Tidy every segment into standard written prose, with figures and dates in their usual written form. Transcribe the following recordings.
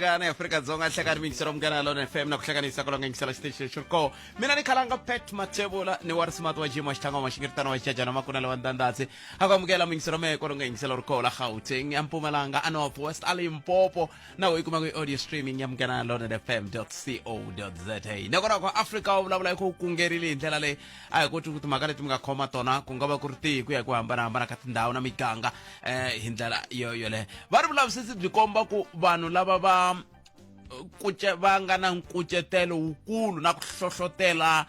nhlekani Afrika-Dzonga, nhlekani miyingiselo Munghana Lona FM na ku hlanganisa kwala nga yingisela xitichi lexi ri koho. Mina ni khalanga Pat Mathebula ni wa Risimati wa Jim wa Xitlhangwa wa Xingiritana wa Xijajana Makunela wa Ndandatsi. A ku amukela muyingiselo mehe kwala nga yingisela ri koho la Gauteng, ya Mpumalanga, a North West, a Limpopo na ku yi kuma ku audio streaming ya Munghana Lona FM co za. Nakona ku Afrika u vulavula hi ku kungerile hi ndlela leyi a hi koti ku timhaka leti mi nga khoma tona ku nga va ku ri tihi ku ya hi ku hambanahambana ka tindhawu na miganga hi ndlela yo yoleyo. Va ri vulavisisi byi komba ku vanhu lava va kuce va nga na nkucetelo wukulu na ku hlohlotela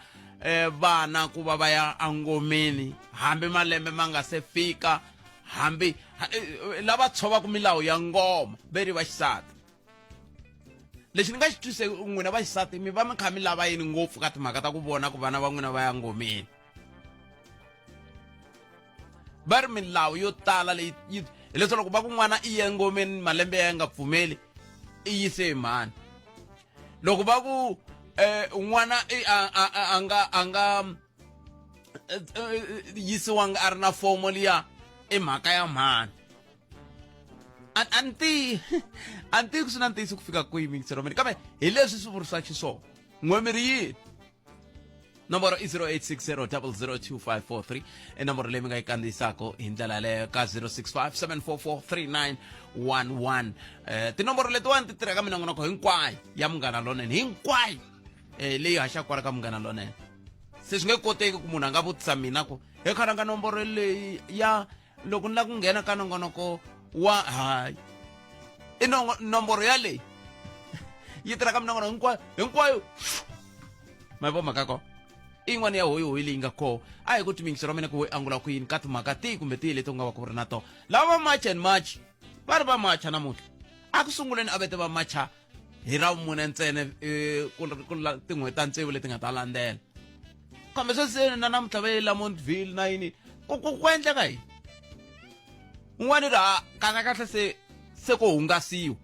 vana ku va va ya engomeni hambi malembe ma nga se fika, hambi lava tshovaka milawu ya ngoma ve ri vaxisati. Lexi ni nga xi twise n'wina vaxisati mi va mi kha mi lava yini ngopfu ka timhaka ta ku vona ku vana va n'wina va ya ngomeni? Va ri milawu yo tala leyi hileswaku loko va ku n'wana i ye ngomeni malembe ya nga pfumeli i yise hi mhani. Loko va ku n'wana i a nga yisiwanga a ri na fomo liya i mhaka ya mhani. A ni tivi ku swi na ntiyiso ku fika kwihi mingiselo mina, kambe hi leswi swi vurisaka xiswona. N'we mi ri yini? Nomboro i 0860 002543, i nomboro leyi mi nga yi kandziyisaka hi ndlela yaleyo ka 065 744 3911. Tinomboro letiwani ti tirhaka minongonoko hinkwayo ya Munghana Lonene, hinkwayo leyi haxaka kwala ka Munghana Lonene. Se swi nge koteki ku munhu a nga vutisa mina ku he khalanga nomboro leyi ya loko ni lava ku nghena ka nongonoko wa hayi, i nomboro ya leyi yi tirhaka minongonoko hinkwayo hinkwayo. Ma vo mhaka ko i yin'wana ya hoyihoyi leyi nga koho. A hi ku timingiselo wa mina ku wo angula ku yini ka timhaka tihi kumbe tihi leti u nga va ku ri na tona. Lava va March and March va ri va macha namuntlha, a ku sunguleni a vete va macha hi ra vumune ntsena, ku tin'hweti ta tsevu leti nga ta landzela, kambe sweswi na namuntlha va ye Lamontville na yini. Ku endleka yini? Un'wana ri ha kahle kahle se ko hungasiwa,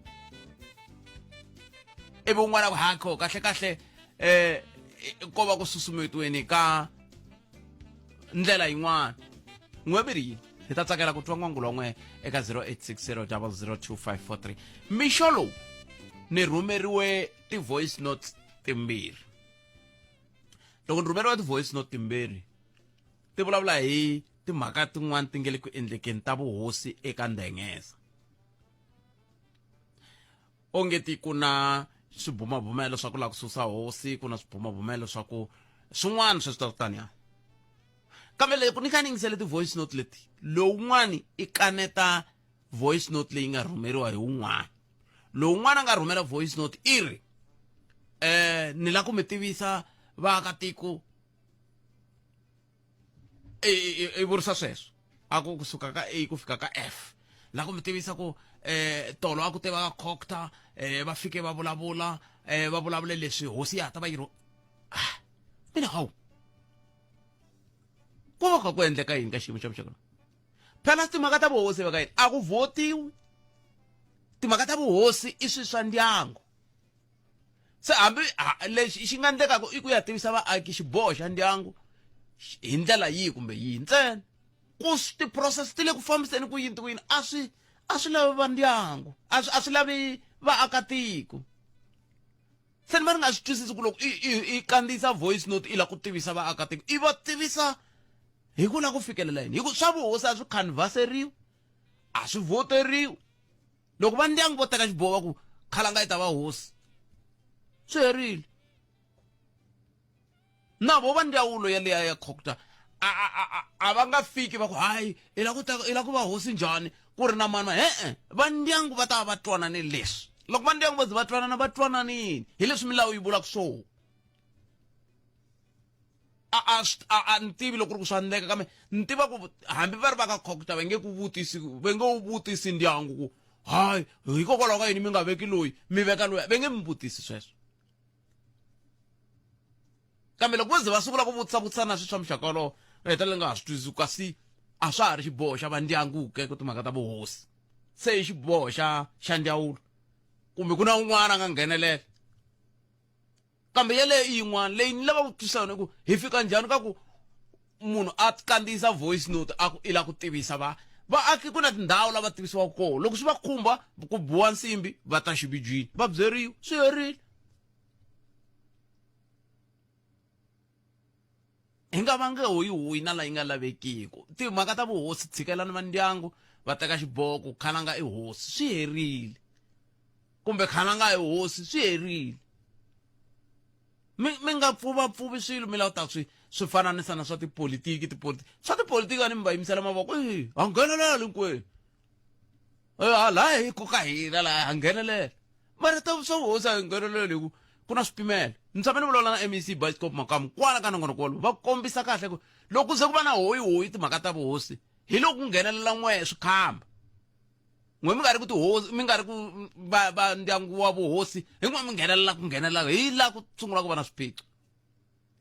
ivi un'wana ku hakho kahle kahle ko va ku susumetiweni ka ndlela yin'wana. N'we mi ri yini? Hi ta tsakela ku twa n'wangulo wa n'we eka 0860 002543. Mixo lowu ni rhumeriwe ti-voice notes timbirhi. Loko ni rhumeriwa ti-voice note timbirhi ti vulavula hi timhaka tin'wana ti nge le ku endlekeni ta vuhosi eka Ndengeza, onge ti ku na swibumabumelo swa ku lava ku susa hosi, ku na swibumabumelo swa ku swin'wana sweswi ta taniya. Kambe loko ni kha ni yingisele ti-voice note leti, lowun'wani i kaneta voice note leyi nga rhumeriwa hi wun'wana. Lowun'wana a nga rhumela voice note i ri ni la ku mi tivisa vaakatiko, i vurisa sweswo a ku kusuka ka A ku fika ka F, la ku mi tivisa ku tolo a ku te va ka Cogta va fike va vulavula, va vulavule leswi hosi ya ta va yi ri mina hawu ku va kha ku endleka yini ka xiyimo xa muxaka lowu? Phela timhaka ta vuhosi va ka yini a ku votiwi, timhaka ta vuhosi i swi swa ndyangu. Se hambi lexi xi nga endlekaka i ku ya tivisa vaaki xiboho xa ndyangu hi ndlela yihi kumbe yihi ntsena, ku ti-process ti le ku fambiseni ku yini ti ku yini, a swi lavi va ndyangu, a swi lavi vaakatiko. Se ni va ni nga swi twisisi ku loko i kandziyisa voice note i lava ku tivisa vaakatiko, i va tivisa hi ku lava ku fikelela yini? Hi ku swa vuhosi a swi canvaseriwi, a swi voteriwi. Loko va ndyangu vo teka xiboho va ku khalanga yi ta va hosi, swi herile. Na vo va ndzawulo yaliya ya Cogta a va nga fiki va ku hayi i la ku ta i la ku va hosi njhani ku ri na mani, e-e, va ndyangu va ta va va twanane leswi. Loko va ndyangu va ze va twanana, va twananini hi leswi milawu yi vulaka swona. A ni tivi loko ku ri ku swa endleka, kambe ni tiva ku hambi va ri va ka Cogta va nge ku vutisi, va nge wu vutisi ndyangu ku hayi hikokwalaho ka yini mi nga veki loyi mi veka loyi, va nge mi vutisi sweswo. Kambe loko vo ze va sungula ku vutisa vutisana swi swa muxaka wolowo, va hetelela nga ha swi twisisi, kasi a swa ha ri xiboho xa vandyangu ke ku timhaka ta vuhosi, se i xiboho xa ndzawulo kumbe ku na un'wana a nga nghenelela. Kambe yeleyo i yin'wana leyi ni lava ku twisisa yona, ku hi fika njhani ka ku munhu a kandziyisa voice note a ku i lava ku tivisa va Vaaki ku na tindhawu lava tivisiwaka kona loko swi va khumba ku biwa nsimbi va ta xibijwini va byeriwa swi herile. Hi nga vange hoyihoyi na la yi nga lavekiku. Timhaka ta vuhosi tshikelani va ndyangu va teka xiboho ku khalanga i hosi swi herile kumbe khalanga i hosi swi herile. Mi mi nga pfuvapfuvi swilo mi lava ku ta swi swi fananisa na swa tipolitiki tipolitiki swa tipolitiki a ni mi va yimisela mavoko e ha nghenelela hinkwenu e laha hi koka hina laha ha nghenelela mara ta swa vuhosi a hi ngheneleli hi ku ku na swipimelo ni tshame ni vulavula na MEC Bioscope Makamu kwala ka nongonoko wolowo va kombisa kahle ku loko se ku va na hoyihoyi timhaka ta vuhosi hi loko ku nghenelela n'we swikhamba n'we mi nga ri ku tihosi mi nga ri ku va va ndyangu wa vuhosi hi n'we mi nghenelela ku nghenelela hi la ku sungula ku va na swiphiqo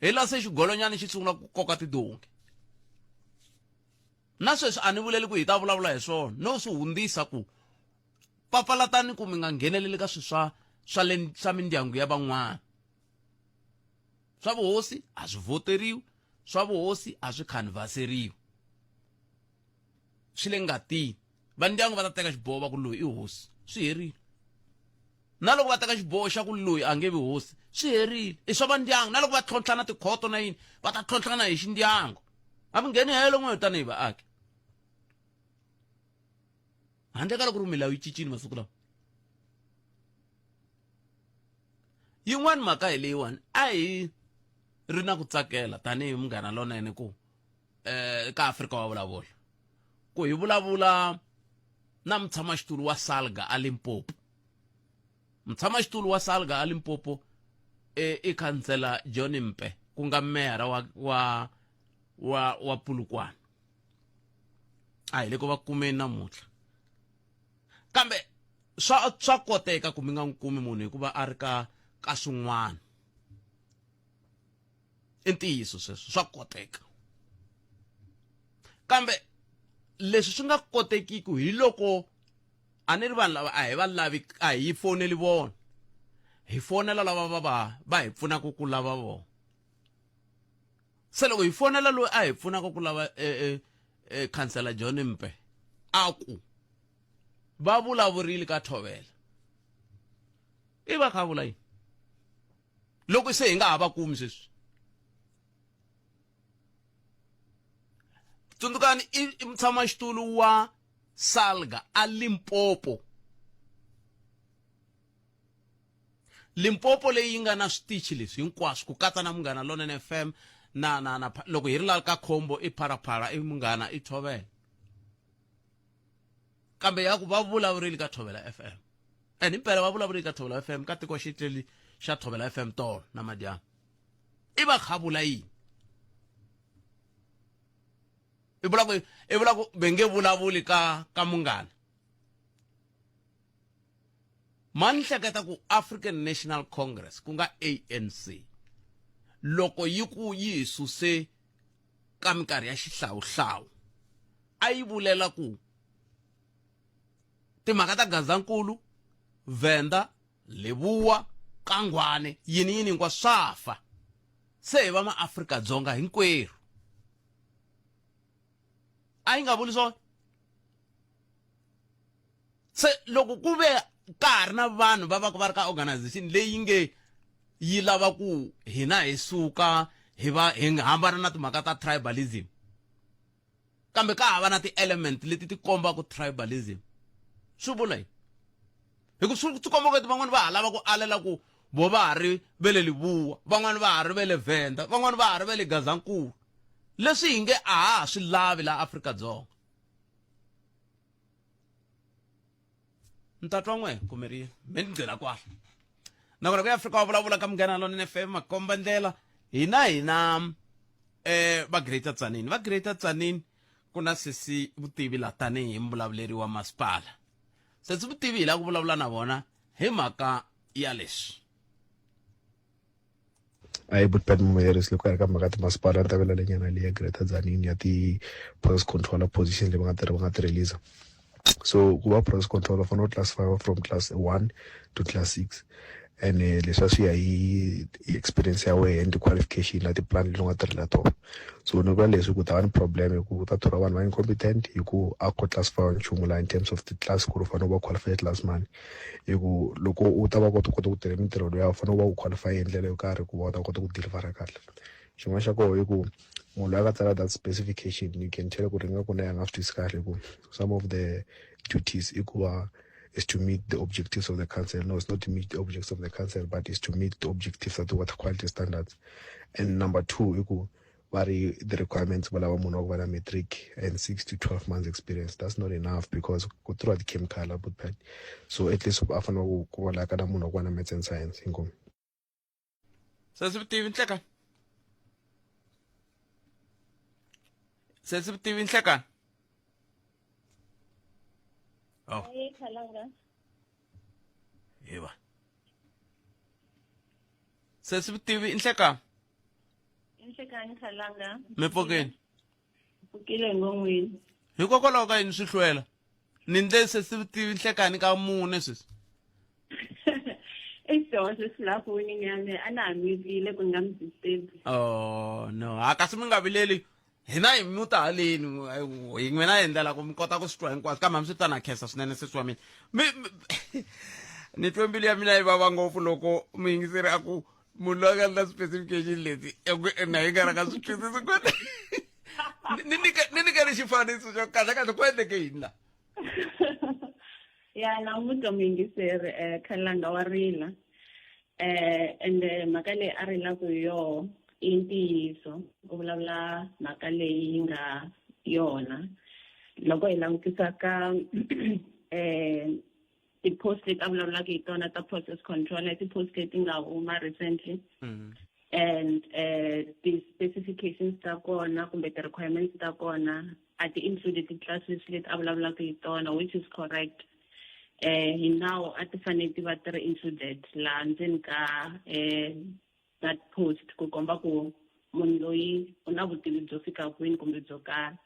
hi la se xigolonyana xi sungula ku koka tidonki na sweswi a ni vuleli ku hi ta vulavula hi swona no swi hundzisa ku papalatani ku mi nga ngheneleli ka swilo swa swa le swa mindyangu ya van'wana swa vuhosi a swi voteriwi swa vuhosi a swi khanvhaseriwi swi le ngatini va ndyangu va ta teka xiboho va ku loyi i hosi swi herile na loko va teka xiboho xa ku loyi a nge vi hosi swi herile i swa va ndyangu na loko va tlhontlhana tikhoto na yini va ta tlhontlhana hi xindyangu a mi ngheni helo n'we tanihi vaaki handle ka loko ri milawu yi cincile masiku lawa yin'wani mhaka hi leyiwani a hi ri na ku tsakela tanihi munghana lonene ku eh ka Afrika wa vulavula ku hi vulavula na mutshamaxitulu wa Salga a Limpopo mutshamaxitulu wa Salga a Limpopo e i khansela John Mpe ku nga meyara wa wa wa wa Polokwane a hi le ko va kumeni namuntlha kambe swa swa koteka ku mi nga n'wi kumi munhu hikuva a ri ka ka swin'wana i ntiyiso sweswo swa koteka kambe leswi swi nga kotekiki hi loko a ni ri vanhu lava a hi va lavi a hi foneli vona hi fonela lava va va va hi pfunaka ku lava vona se loko hi fonela loyi a hi pfunaka ku lava e, e, e, khansela John Mpe a ku va vulavurile ka Thovela i va kha vula yini loko se hi nga ha va kumi sweswi tsundzukani i mutshamaxitulu wa salga a limpopo limpopo leyi nga na switichi leswi hinkwaswo ku katsa na munghana lonene fm na na na loko hi ri la ka khombo i pharapara i munghana i thovela kambe ya ku va vulavurile ka Thobela FM and impela va vulavurile ka Thobela FM ka tiko xitleli xa Thobela FM tolo na madyambu i va kha vula yini i vula ku i vula ku ve nge vulavuli ka ka munghana ma ni hleketa ku African National Congress ku nga ANC loko yi ku yi hi suse ka minkarhi ya xihlawuhlawu a yi vulela ku timhaka ta Gazankulu, Venda, Leboa, Kangwane yini yini hinkwaswo swa fa se hi va maAfrika-Dzonga hinkwerhu a yi nga vuli swona se loko ku ve ka ha ri na vanhu va va va ri ka organization leyi nge yi lava ku hina hi suka hi va hi hambana na timhaka ta tribalism kambe ka ha va na ti-element leti ti kombaka tribalism swi vula yini hi ku swi komba ku van'wani va ha lava ku alela ku vo va ha ri ve le Leboa van'wani va ha ri ve le Venda van'wani va ha ri ve le Gazankulu leswi hi nge a ha ha swi lavi laha Afrika-Dzonga ni ta twa n'we kumeriye me ni gcina kwala nakona ku ya Afrika wa vulavula ka Munghana Lonene FM makomba ndlela hina hina eh va Greater Tzaneen va Greater Tzaneen ku na sesi vutivi la tanihi mbulavuleri wa masipala sesi vutivi hi lava ku vulavula na vona hi mhaka ya leswi Ayi buti Pat Mumeyeris loko ya ri ka mhaka timasipala ta vela lenyana leyi ya Greater Tzaneen ya ti-process controller position leyi va nga ti va nga ti release so ku va process controller u fanele u classify from class 1 to class 6. Ene leswi a swi ya hi experience ya wehe and qualification na ti-plan leti u nga tirhela tona. So ni vula leswi ku ta va ni problem hi ku ta thoriwa vanhu va incompetent hi ku a ko classify nchumu laha in terms of ti-class ku ri u fanele u va qualified class mani, hi ku loko u ta va kota kota ku tirha mintirho liya u fanele u va u qualify hi ndlela yo karhi ku va u ta kota ku deliver kahle. Xin'wana xa koho i ku munhu loyi a nga tsala that specification, you can tell ku ri nga ku na ya nga swi twisi kahle, ku some of the duties i ku va is to meet the objectives of the council. No, it's not to meet the objectives of the council, but it's to meet the objectives of the water quality standards. And number two, i ku va ri the requirements va lava munhu wa ku va na matric and 6 to 12 months experience. That's not enough because ku tirhiwa ti-chemical abutpad, so at least a fanele ku va laka na munhu wa ku va na maths and science. Inkomu. Sesi Vutivi, nhlekani. Sesi Vutivi, nhlekani. Oh. Hayi, Khalanga. Yeba. Sesi Vutivi, nhlekani. Nhlekani, Khalanga. Mi pfukile? Pfukile ngon'wini. Hikokwalaho ka yini swi hlwela? Ni ndle sesi Vutivi nhlekani ka mune sweswi. I xihoxo xilafoni ya me, a na ha mutile ku nga mi disturb. Oh no, ha kasi mi nga vileli, hina hi muta haleni hi n'wina hi endlela ku mi kota ku swi twa hinkwaswo, kambe hambi swi tana khensa swinene sesi wa mina. Mi ni twe mbilu ya mina yi vava ngopfu loko muyingiseri a ku munhu loyi a nga endla specification leti na yi nga ri nga swi twisisi ku ni nyike ni nyike ni xifaniso xo kahle kahle ku endleke yini la. Ya, na n'wi twa muyingiseri, Khalanga wa rila, ende mhaka leyi a rilaka hi yoho i ntiyiso, u vulavula mhaka leyi yi nga yona. Loko hi langutisa ka ti-post leti a vulavulaka hi tona ta process control, i ti-post leti nga huma recently, and ti-specifications ta kona kumbe ti-requirements ta kona a ti include ti-classes leti a vulavulaka hi tona, which is correct. Hi nawu a ti fanele ti va ti ri included laha ndzeni ka that post, ku komba ku munhu loyi u na vutivi byo fika kwini kumbe byo karhi.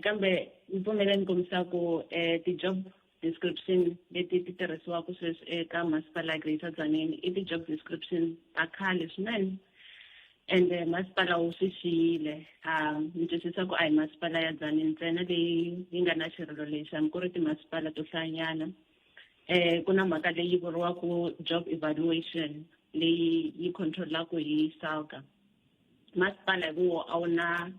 Kambe ni pfumela ni kombisa ku ti-job description leti ti tirhisiwaka sweswi eka masipala ya Greater Tzaneen i ti-job description ta khale swinene, ende masipala wu swi xiyile. Ni twisisa ku a hi masipala ya Tzaneen ntsena leyi yi nga na xirilo lexi, hambi ku ri timasipala to hlayanyana. Ku na mhaka leyi vuriwaka job evaluation leyi yi control-aku hi SALGA. Masipala hi vuwo a wu na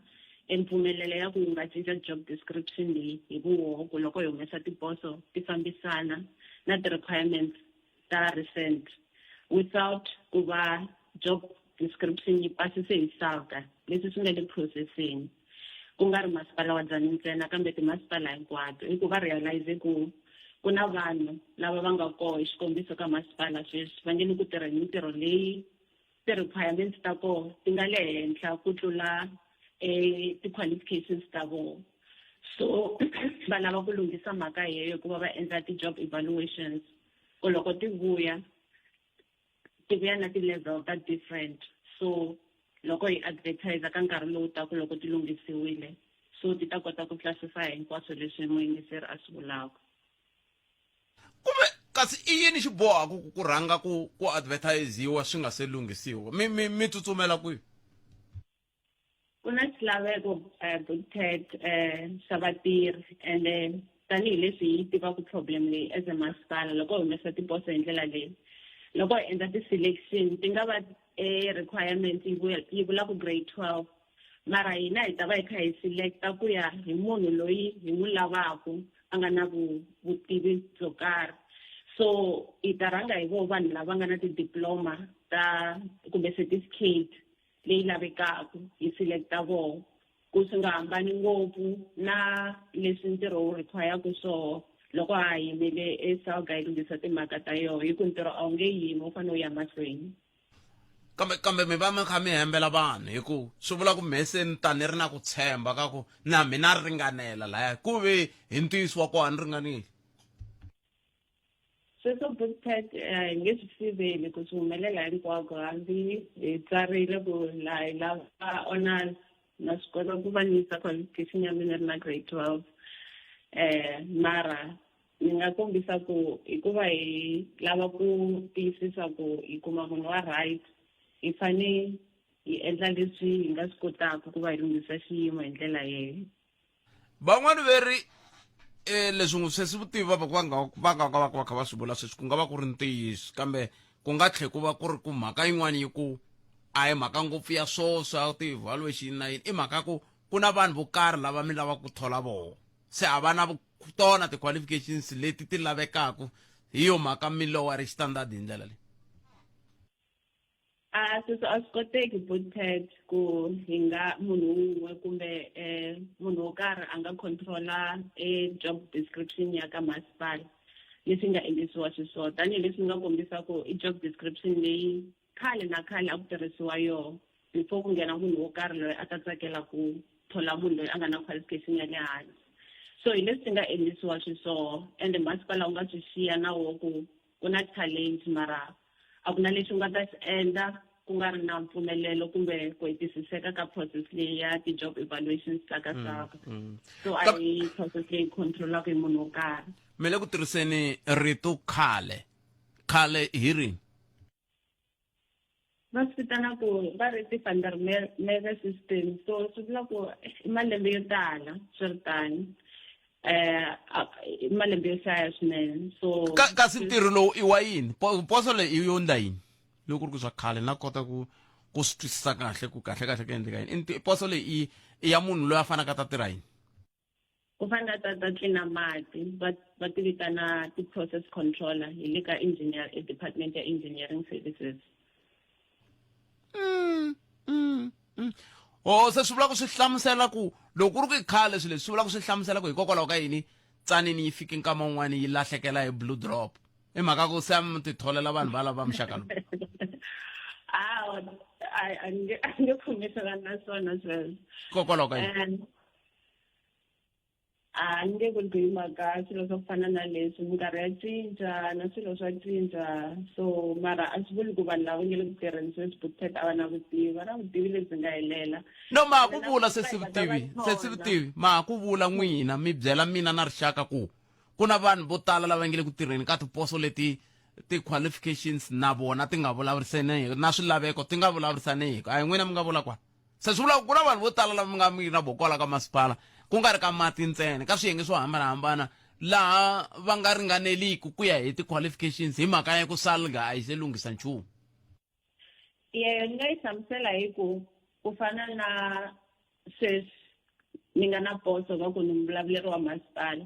empfumelelo ya ku wu nga cinca job description leyi hi vuwoho, ku loko hi humesa tiposo ti fambisana na ti-requirements ta recent without ku va job description yi pasise hi SALGA, leswi swi nga le processing. Ku nga ri masipala wa Tzaneen ntsena kambe timasipala hinkwato, i ku va realize ku ku na vanhu lava va nga koho, hi xikombiso ka masipala sweswi va nge le ku tirha hi mintirho leyi ti-requirements ta koho ti nga le henhla ku tlula ti-qualifications ta vona. So va lava ku lunghisa mhaka yeyo hikuva va endla ti-job evaluations, ku loko ti vuya ti vuya na ti-level ta different. So loko hi advertise ka nkarhi lowu taku, loko ti lunghisiwile, so ti ta kota ku classify hinkwaswo leswi muyingiseri a swi vulaka. Kumbe kasi i yini xi bohaka ku rhanga ku advertisiwa swi nga se lunghisiwa? Mi tsutsumela kwihi? Ku na xilaveko, Bookted, xa vatirhi, ende tanihileswi hi tivaka problem leyi as a masipala, loko hi humesa tiposo hi ndlela leyi, loko hi endla ti-selection ti nga va requirement yi vula ku grade 12, mara hina hi ta va hi kha hi selecta ku ya hi munhu loyi hi n'wi lavaku a nga na vutivi byo karhi. So hi ta rhanga hi voho vanhu lava nga na ti-diploma ta kumbe certificate leyi lavekaka, hi selecta voho ku swi nga hambani ngopfu na leswi ntirho wu require-ku swoho. Loko ha yimele eSALGA yi lunghisa timhaka ta yoho, hi ku ntirho a wu nge yimi, wu fanele wu ya mahlweni. Kambe mi va mi kha mi hembela vanhu, hi ku swi vula ku mhe se ni ta ni ri na ku tshemba ka ku na mina ri ringanela laya, ku ve hi ntiyiso wa kona ni ringanile. Sweswo, Bookpad, hi nge swi siveli ku swi humelela hinkwako, hambi hi tsarile ku laha hi lava honors. Na swi kota ku va ni yisa qualification ya mina ri na grade 12, mara Ni nga kombisa ku hikuva hi lava ku tiyisisa ku hi kuma munhu wa right, hi fane hi endla leswi hi nga swi kotaka ku va hi lunghisa xiyimo hi ndlela yeyo. Van'wani ve ri leswi n'wi sesi vutivi va va nga va nga va va kha va swi vula sweswi ku nga va ku ri ntiyiso, kambe ku nga tlhe ku va ku ri ku mhaka yin'wani yi ku a hi mhaka ngopfu ya swo swa ti-evaluation na yini, i mhaka ku ku na vanhu vo karhi lava mi lavaka ku thola voho, se a va na tona ti-qualifications leti ti lavekaka, hi yo mhaka mi lower standard hi ndlela leyi. A sweswo a swi koteki, Bootpad, ku hi nga munhu wun'we kumbe munhu wo karhi a nga controla e job description ya ka masipala leswi nga endlisiwa xiswona, tanihileswi ni nga kombisa ku i job description leyi khale na khale a ku tirhisiwa yoho before ku nghena munhu wo karhi loyi a ta tsakela ku thola munhu loyi a nga na qualification ya le hansi. So hi leswi nga endlisiwa xiswoho, ende masipala wu nga swi xiya na wo ku ku na challenge, mara a ku na lexi u nga ta xi endla ku nga ri na mpfumelelo kumbe ku hetisiseka ka process leyi ya ti-job evaluations ta ka SAPA. So a hi process leyi controlaka hi munhu wo karhi. Mi le ku tirhiseni rito khale khale hi rini? Va swi vitana ku va ri ti-Van der Merwe system, so swi vula ku i malembe yo tala swi ri tani, i malembe yo hlaya swinene. So kasi ntirho lowu i wa yini? Poso leyi i yo ndla yini? Loko ku ri ku swa khale na kota ku swi twisisa kahle ku kahle kahle ku endleka yini, poso leyi i ya munhu loyi a fanaka ta tirha yini? Ku fanele ta tlina mati, va ti vitana ti-process controller, hi le ka engineer e department ya engineering services. O se swi vula ku swi hlamusela ku loko ku ri ku i khale swilo leswi, swi vula ku swi hlamusela ku hikokwalaho ka yini Tsanini yi fike nkama wun'wani yi lahlekela hi blue drop, i mhaka ku se a mi ti tholela vanhu va lava muxaka lowu. Hawa, a nge pfumelelani na swona sweswo. Hikokwalaho ka yini? A ni nge vuli ku hi mhaka swilo swa ku fana na leswi, minkarhi ya cinca na swilo swa cinca, so mara a swi vuli ku vanhu lava nge le ku tirheni sweswi, Bookpad, a va na vutivi, va na vutivi lebyi nga helela. No, ma ha ku vula sesi vutivi, sesi vutivi, ma ha ku vula n'wina mi byela mina na rixaka ku ku na vanhu vo tala lava nge le ku tirheni ka tiposo leti ti-qualifications na vona ti nga vulavurisaneki na swilaveko ti nga vulavurisaneki, a hi n'wina mi nga vula kwala? Se swi vula ku na vanhu vo tala lava mi nga mi na vo kwala ka masipala, ku nga ri ka mati ntsena, ka swiyenge swo hambanahambana laha va nga ringaneliki ku ya hi ti-qualifications hi mhaka ya ku SALGA a yi se lunghisa nchumu. Yeyo ni nga yi hlamusela hi ku ku fana na sweswi ni nga na poso va ku ni muvulavuleri wa masipala,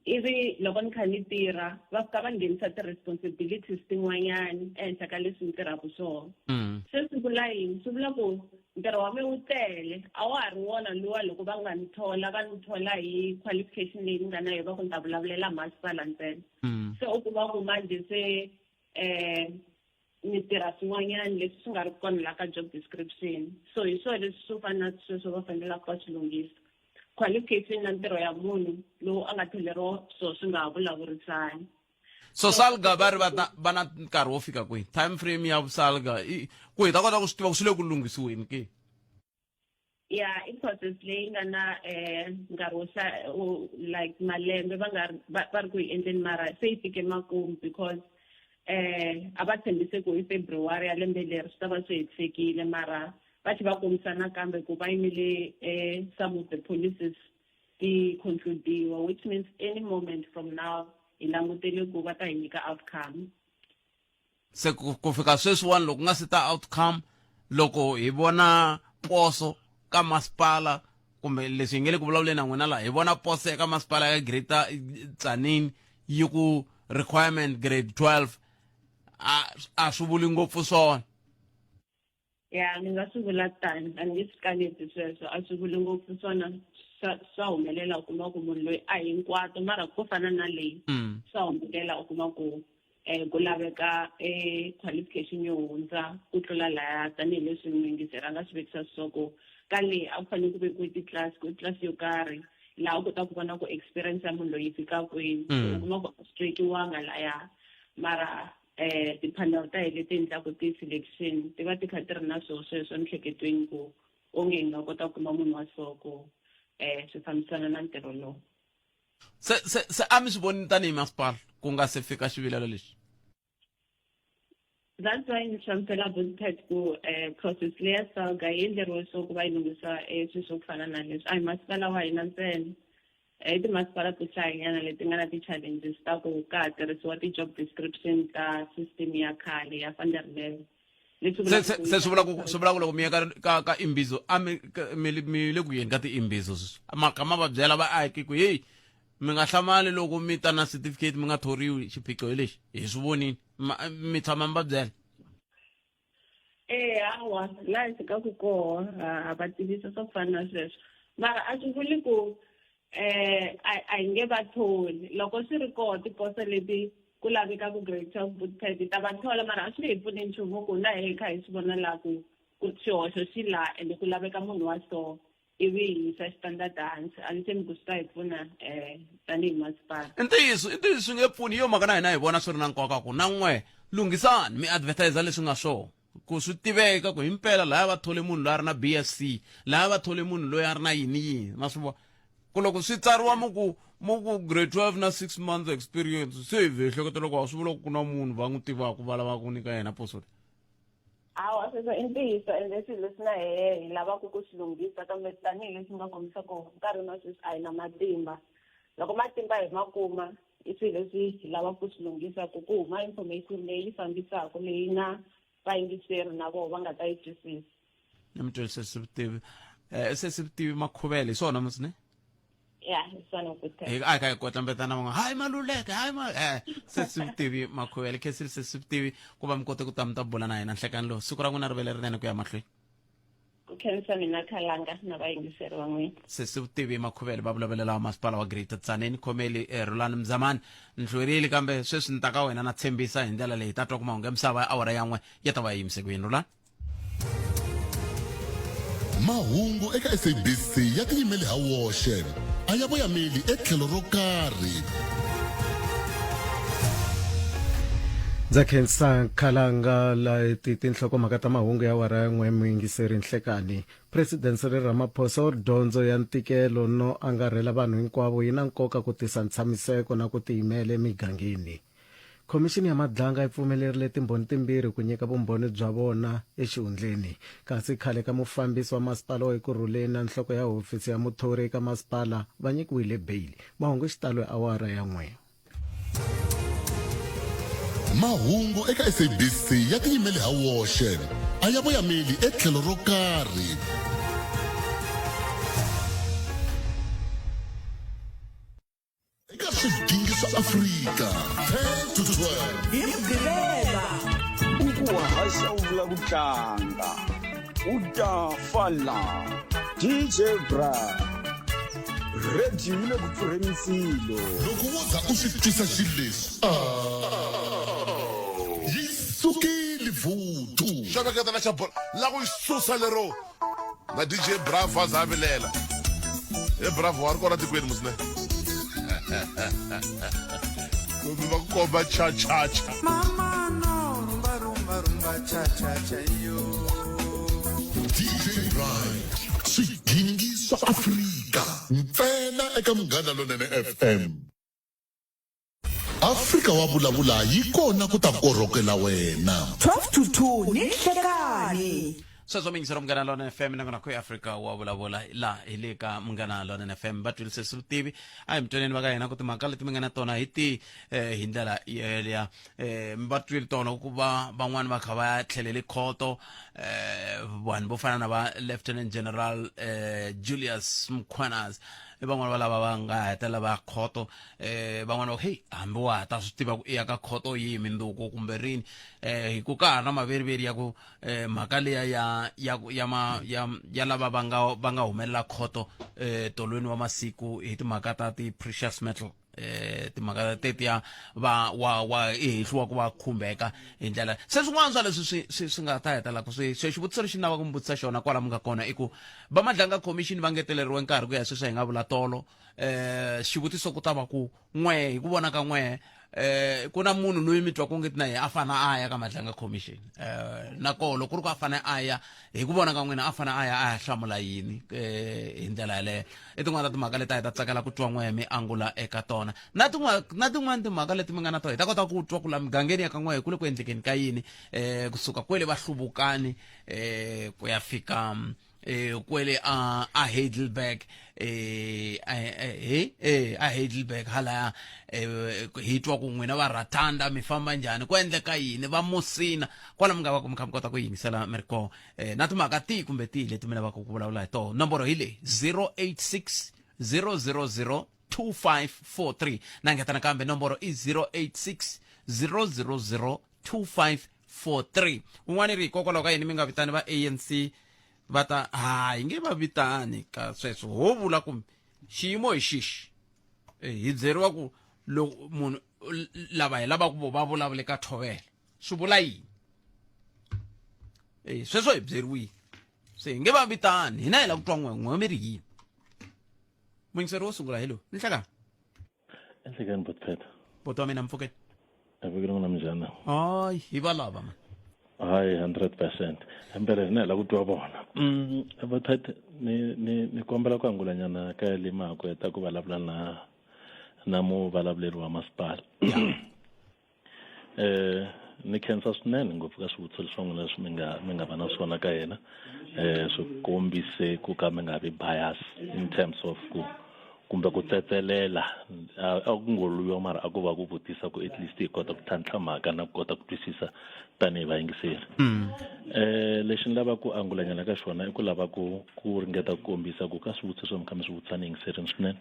ivi loko ni kha ni tirha va fika va nghenisa ti-responsibilities tin'wanyani ehenhla ka leswi ni tirhaka swona. Se swi vula yini? Swi vula ku ntirho wa mina wu tele, a wa ha ri wona luwa loko va nga ni thola, va ni thola hi qualification leyi ni nga na yona, va ku ni ta vulavulela masipala ntsena. Se u kuma ku manje se ni tirha swin'wanyana leswi swi nga ri kona la ka job description. So hi swona leswi swo fana na sweswo va fanelaka va swi lunghisa, qualification na ntirho ya munhu lowu a nga tholeriwa so swi nga ha vulavurisani. So SALGA va ri va ta va na nkarhi wo fika kwihi, time frame ya SALGA ku hi ta kota ku swi tiva ku swi le ku lunghisiweni ke? Ya, i process leyi nga na nkarhi wo like malembe va nga va ri ku yi endleni, mara se yi fike makumu because a va tshembise ku hi February ya lembe leri swi ta va swi hetisekile, mara va tlhe va kombisa nakambe ku va yimele some of the policies ti concludiwa, which means any moment from now hi langutele ku va ta hi nyika outcome. Se ku fika sweswiwani loko nga se ta outcome, loko hi vona poso ka masipala kumbe leswi hi nge le ku vulavuleni na n'wina laha, hi vona poso eka masipala ya Greater Tzaneen yi ku requirement grade 12, a swi vuli ngopfu swona. Ya, ni nga swi vula tani, a ni nge swi kaneti sweswo, a swi vuli ngopfu swona. Swa humelela u kuma ku munhu loyi a hinkwato, mara ko fana na leyi swa humelela u kuma ku ku laveka qualification yo hundza ku tlula laya, tanihileswi muyingiseri a nga swi vekisa swa ku ka leyi a ku fanele ku vekiwe titlilasi, ku tlilasi yo karhi laha u kotaka ku vona ku experience ya munhu loyi yi fika kwini. U kuma ku a swi vekiwanga laya, mara ti-panel ta hi leti endlaku ti-selection ti va ti kha ti ri na swona sweswo emiehleketweni ku onge hi nga kota ku kuma munhu wa so ku swi fambisana na ntirho lowu. Se se se a mi swi voni tanihi masipala ku nga se fika xivilelo lexi? That's why ni hlamusela Bookpad ku eh, process leya SALGA yi endleriwe swo ku va yi lunghisa eh, swilo swo ku fana na leswi. A hi masipala wa hina ntsena. I timasipala to hlayanyana leti nga na ti-challenges ta ku ka ha tirhisiwa ti-job description ta system ya khale ya van der Merwe. Leswi se se se swi vula ku swi vula ku loko mi ya ka ka ka imbizo a mi mi mi le ku yeni ka ti-imbizo sweswi maka ma va byela vaaki ku heyi mi nga hlamali loko mi ta na certificate mi nga thoriwi xiphiqo hi lexi hi swi vonini mi tshama mi va byela Eya hawa laha hi fikaka koho ha va tivisa swa ku fana na sweswo mara a swi vuli ku um a a hi nge va tholi loko swi ri koho tiposo leti ku lavekaka grade 12 bootpad hi ta va thola mara a swi nge hi pfuni nchumu ku na hi kha hi swi vona laha ku ku xihoxo xi laha ende ku laveka munhu wa so ivi hi yisa xitandadi hansi a ni tshembi ku swi ta hi pfuna um tanihi masipala. I ntiyiso i ntiyiso swi nge pfuni hi yo mhaka na hina hi vona swi ri na nkoka ku na n'we lunghisani mi advertise leswi nga swona ku swi tiveka ku himpela laya va thole munhu loyi a ri na BSc laya va thole munhu loyi a ri na yini yini ma swi vona ku loko swi tsariwa mu ku mu ku grade 12 na 6 months experience se hi vhe hleketa loko a swi vula ku ku na munhu va n'wi tivaka va lavaka ku nyika yena poso leyi. Hawa sweswo i ntiyiso ende i swilo leswi na hehe hi lavaka ku swi lunghisa kambe tanihileswi ni nga kombisa koho nkarhini wa sweswi a hi na matimba. Loko matimba hi ma kuma i swilo leswi hi lavaka ku swi lunghisa ku ku huma information leyi fambisaka leyi na vayingiseri na voho va nga ta yi twisisa. Ni mi tweli sesi Vutivi. Sesi Vutivi Makhuvele hi swona mos ne? Ya hi swona ku hi a hi kha hi kotlambetana van'wana hayi maluleke hayi ma eh sesi Vutivi Makhuvele khensile sesi Vutivi ku va mi kote ku ta mi ta bula na hina nhlekani lowu siku ra n'wina ri vele rinene ku ya mahlweni. Ku khensa mina Khalanga na vayingiseri va n'wina. Sesi Vutivi Makhuvele va vulavulela wa masipala wa Greater Tzaneen Khomeli eh, Rhulani Mzamani ni hlwerile kambe sweswi ni ta ka wena na tshembisa hi ndlela leyi hi ta twa ku mahungu ya misava ya awara yan'we ya ta va yi yimise ku yini Rhulani. Mahungu eka SABC ya tiyimele ha woxe, a ya voyameli etlhelo ro karhi. Ndza khensa Khalanga la ti tinhlokomhaka ta mahungu ya awara ya n'we muyingiseri nhlekani. President Cyril Ramaphosa u ri dyondzo ya ntikelo no angarhela vanhu hinkwavo yi na nkoka ku tisa ntshamiseko na ku tiyimela emigangeni. Khomixini ya Madlanga yi pfumelerile timbhoni timbirhi ku nyika vumbhoni bya vona exihundleni. Kasi khale ka mufambisi wa masipala wa Ekurhuleni na nhloko ya hofisi ya muthori eka masipala va nyikiwile beyili. Mahungu hi xitalo hi awara ya n'we. Mahungu eka SABC ya tiyimele ha woxe, a ya voyameli etlhelo ro karhi. Eka swidingi swa Afrika 10 to 12. Hi Mugqivela. U ku haxa u vula ku tlanga u ta fa la DJ Bra Radio yi le ku pfurheni ndzilo. Loko wo za u swi twisa xileswi yi sukile vuthu. Xaveketela xa bolo la ku yi susa lero na DJ Bravo a za a vilela. He Bravo wa ri kona tikweni mos ne. Kumbe va ku komba cha cha cha. Mama no rumba rumba rumba cha cha cha yo. DJ Brian swidingi swa Afrika ntsena eka Munghana Lonene FM. Afrika wa vulavula yi kona ku ta korhokela wena. 12 to 2 ni nhlekani. Sweswo mi yingisela Munghana Lonene FM nakona ku Afrika wa vulavula la hi le ka Munghana Lonene FM va twirise vutivi a hi mitwaneni va ka hina ku timhaka leti mi nga na tona hi ti eh, hi ndlela yeleya eh, va twile tona ku va van'wani va kha va tlhelele khoto eh, vanhu vo fana na va Lieutenant General eh, Julius Mkhwanazi i van'wani va lava va nga hetelela va khoto eh van'wana va ku hey hambi wa ha ta swi tiva ku i ya ka khoto yihi mindzuku kumbe rini eh hi ku ka ha na maveriveri ya ku eh mhaka liya ya ya ya ma ya ya lava va nga va nga humelela khoto eh tolweni wa masiku hi timhaka ta ti precious metal eh timhaka tetiya va wa wa i hehliwa ku va khumbeka hi ndlela se swin'wana swa leswi swi swi swi nga ta hetelela ku swi se xivutiso lexi ni lavaka ku mi vutisa xona kwala mi nga kona i ku va Madlanga Commission va ngeteleriwe nkarhi ku ya sweswi hi nga vula tolo eh xivutiso ku ta va ku n'we hi ku vona ka n'we. eh ku na munhu loyi mi twa ku nge na yena a fana a ya ka Madlanga Commission eh na koho loko ku ri ku a fane a ya hi ku vona ka n'wina a fane a ya a ya hlamula yini eh hi ndlela yaleyo i tin'wana ta timhaka leti a hi ta tsakela ku twa n'we mi angula eka tona na tin'wana na tin'wana timhaka leti mi nga na tona hi ta kota ku twa ku la migangeni ya ka n'we ku le ku endlekeni ka yini eh kusuka kwele va hluvukani eh ku ya fika eh kwele a a Heidelberg eh eh eh a Heidelberg halaya eh hi twa ku n'wina va ratanda mi famba njhani ku endleka yini va Musina kwala mi nga va ku mi kha mi kota ku yingisela mi ri kona eh na timhaka tihi kumbe tihi leti mi lavaka ku vulavula hi tona nomboro hi leyi 086 000 2543 na ngeta nakambe nomboro i 086 000 2543 un'wana ri hikokwalaho ka yini mi nga vitani va ANC va ta hayi nge va vitani ka sweswo ho vula ku xiyimo hi xixi eh, hi byeriwa ku loko munhu lava hi lavaka vo va vulavule ka thovela swi vula yini eh, sweswo hi byeriwile se hi nge va vitani hina hi lava ku twa n'we n'we mi ri yini muyingiseri wo sungula hi lowu ni hlekani Enhlekani botpet. Boti wa mina mpfukeni. Avekile n'wina minjhani? Hayi hi va lava man. Hayi 100%. Impela hina hi lava ku twa vona. Botpet ni ni ni kombela ku angulanyana ka le ma ku heta ku vulavula na na muvulavuleri wa masipala. Eh ni khensa swinene ngopfu ka swivutiso leswi n'wina leswi mi nga mi nga va na swona ka yena eh swi kombise ku ka mi nga vi bias in terms of ku kumbe ku tsetselela a ku ngo lwiwa mara a ku va ku vutisa ku at least hi kota ku tlhantlha mhaka na ku kota ku twisisa tanihi vayingiseri eh lexi ni lavaka ku angulanyana ka xona i ku lava ku ku ringeta ku kombisa ku ka swivutiso mi kha mi swi vutisa ni yingiserini swinene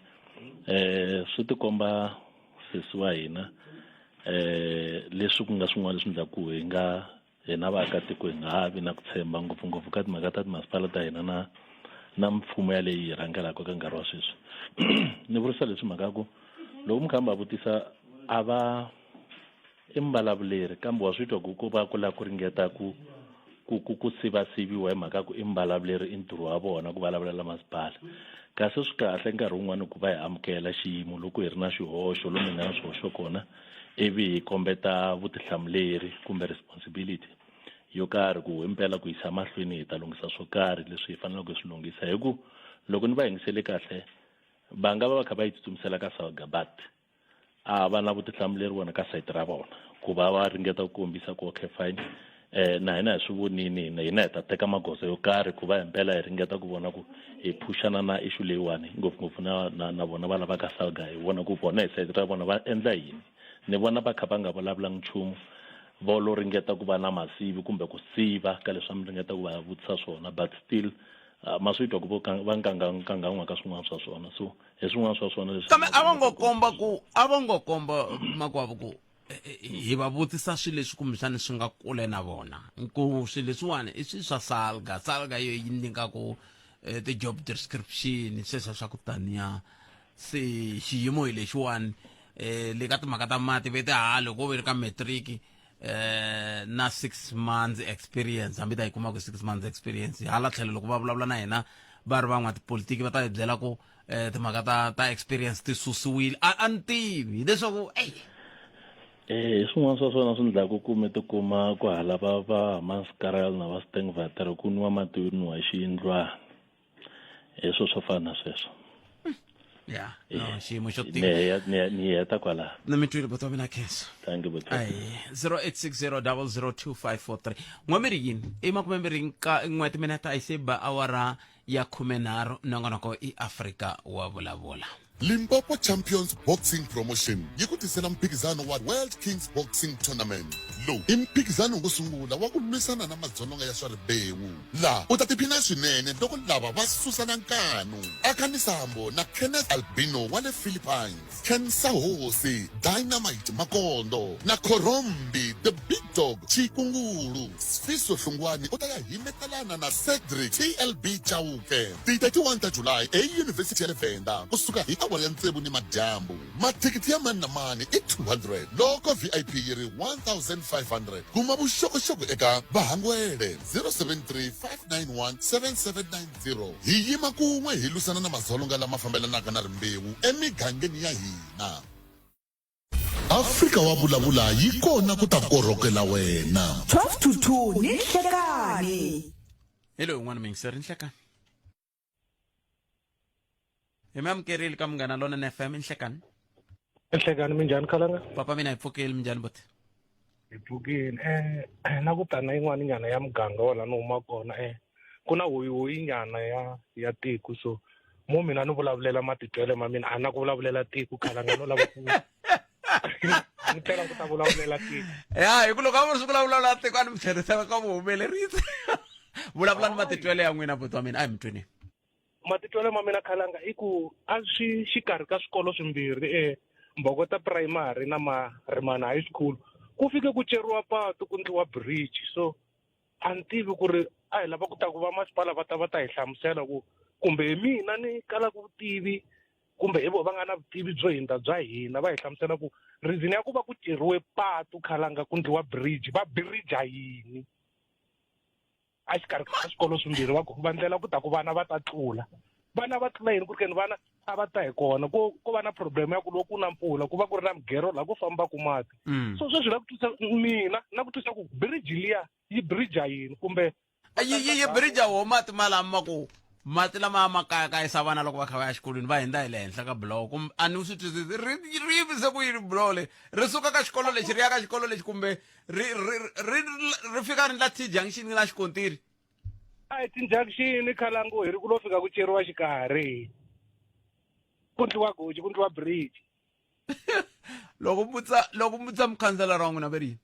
eh swi tikomba sesi wa hina eh leswi ku nga swin'wana leswi endlaku hi nga hina vaakatiko hi nga ha vi na ku tshemba ngopfungopfu ka timhaka ta timasipala ta hina na na mfumo ya leyi hi rhangelaka ka nkarhi wa sweswi ni vurisa leswi mhaka ku loko mi kha mi va vutisa a va i muvalavuleri kambe wa swi twa ku ku va ku lava ku ringeta ku ku ku ku sivasiviwa hi mhaka ku i muvalavuleri i ntirho wa vona ku vulavulela masipala kasi swi kahle nkarhi wun'wani ku va hi amukela xiyimo loko hi ri na xihoxo lomu hi nga na swihoxo kona ivi hi kombeta vutihlamuleri kumbe responsibility yo karhi ku himpela ku yisa mahlweni hi ta lunghisa swo karhi leswi hi faneleke hi swi lunghisa hi ku loko ni va yingisele kahle va nga va va kha va yi tsutsumisela ka Salgabat a va na vutihlamuleri vona ka sayiti ra vona ku va va ringeta ku kombisa ku okay fine eh na hina hi swi vonini hina hina hi ta teka magoza yo karhi ku va himpela hi ringeta ku vona ku hi phuxana na issue leyiwani ngopfungopfu na na na vona va lava ka salga hi vona ku vona hi sayiti ra vona va endla yini ni vona va kha va nga vulavulanga nchumu vo lo ringeta ku va na masivi kumbe ku siva ka leswi a mi ringeta ku va vutisa swona but still ma swi twa ku vo va nkangankangan'wa ka swin'wana swa swona so hi swin'wana swa swona leswi kambe a va ngo komba ku a va ngo komba makwavo ku eh, eh, hi va vutisa swilo leswi kumbexani swi nga kule na vona ku swilo leswiwani i swilo swa salga salga yo yi nyikaku eh, ti-job description sweswo swa ku taniya se xiyimo hi lexiwani um le ka timhaka ta mati ve ti ha loko ve ri ka matric eh na 6 months experience hambi ta yi kuma ku 6 months experience hala tlhelo loko va vulavula na hina va ri van'watipolitiki va ta hi byela ku eh timhaka ta ta experience ti susiwile a a ni tivi hileswaku ey Eh swin'wana swa swona swi ndlaku ku mi tikuma ku hala va va Maskarel na va Stengvater ku nwa mati yo nwa xiyindlwana hi swo swo fana na sweswo ya no xiyimo xo ni tika ni ni heta kwalaho na mi twile buti wa mina khensa thank you buti ayi 0860002543 n'wamiri yini i makumembirhi nka n'we timinete a yi se ba awara ya khumenharhu nongonoko i afrika wa vulavula Limpopo Champions Boxing Promotion yi ku tisela mphikizano wa World Kings Boxing Tournament. Lowu i mphikizano wo sungula wa ku lwisana na madzolonga ya swa ribewu. Laha u ta tiphina swinene loko lava va susana nkanu. Akani Sambo na Kenneth Albino wa le Philippines, Ken Sahosi, Dynamite Makondo na Khorombi The Big Dog Chikungulu. Sfiso Hlungwani u ta ya himetelana na Cedric TLB Chauke ti 31 ta July eYunivhesiti ya le Venda ku suka hi awara ya tsevu ni madyambu. Mathikithi ya mani na mani i 200 loko VIP yi ri 1500. Kuma vuxokoxoko eka Vahangwele 073 591 7790. Hi yima kun'we hi lwisana na madzolonga lama fambelanaka na rimbewu emigangeni ya hina. Afrika wa vulavula yi kona ku ta korhokela wena. 12 to 2 ni nhlekani. Hi loyi un'wana muyingiseri nhlekani. Hi mi amukerile ka Munghana Lonene FM nhlekani. Nhlekani minjhani khalanga? Papa mina hi pfukile minjhani buti? Hi pfukile eh na ku tana yin'wana nyana ya muganga wa la ni huma kona eh ku na hoyihoyi nyana ya ya tiko so mo mina ni vulavulela matitwele ma mina a na ku vulavulela tiko khalanga no lava ku ni tlela ku ta vulavulela tiko ya hi ku loko a vo swi vulavula tiko a ni mi tlherisela ka vuhumelerisi vulavula ni matitwele ya n'wina buti wa mina a hi mi tweni matitwele ma mina khalanga i ku a swi xikarhi ka swikolo swimbirhi e Mbokota Primary na Marimana High School ku fike ku ceriwa patu ku ndliwa bridge so a ni tivi ku ri a hi lava ku ta ku va masipala va ta va ta hi hlamusela ku kumbe hi mina ni kalaka vutivi kumbe hi vo va nga na vutivi byo hindza bya hina va hi hlamusela ku reason ya ku va ku ceriwe patu khalanga ku ndliwa bridge va birija yini a xikarhi ka swikolo swimbirhi va va ndlela ku ta ku vana va ta tlula vana va tlula yini ku ri keni vana a va ta hi kona ko ko va na problem ya ku loko ku na mpfula ku va ku ri na migero laha ku fambaka mati so sweswi la ku twisa mina na ku twisa ku bridge liya yi bridge yini kumbe yi yi yi bridge wo mati malama ma ku mati lama ma kayakayisa vana loko va kha va ya xikolweni va hundza hi le henhla ka buloho kumbe a ni swi twisisi ri ri yivise ku yini buloho leyi ri suka ka xikolo lexi ri ya ka xikolo lexi kumbe ri ri ri ri fika ri la T junction la xikontiri a hi ti-junction khalangu hi ri ku lo fika ku ceriwa xikarhi ku ndliwa goji ku ndliwa bridge loko vutsa loko vutsa mukhanselara wa n'wina ve ri yini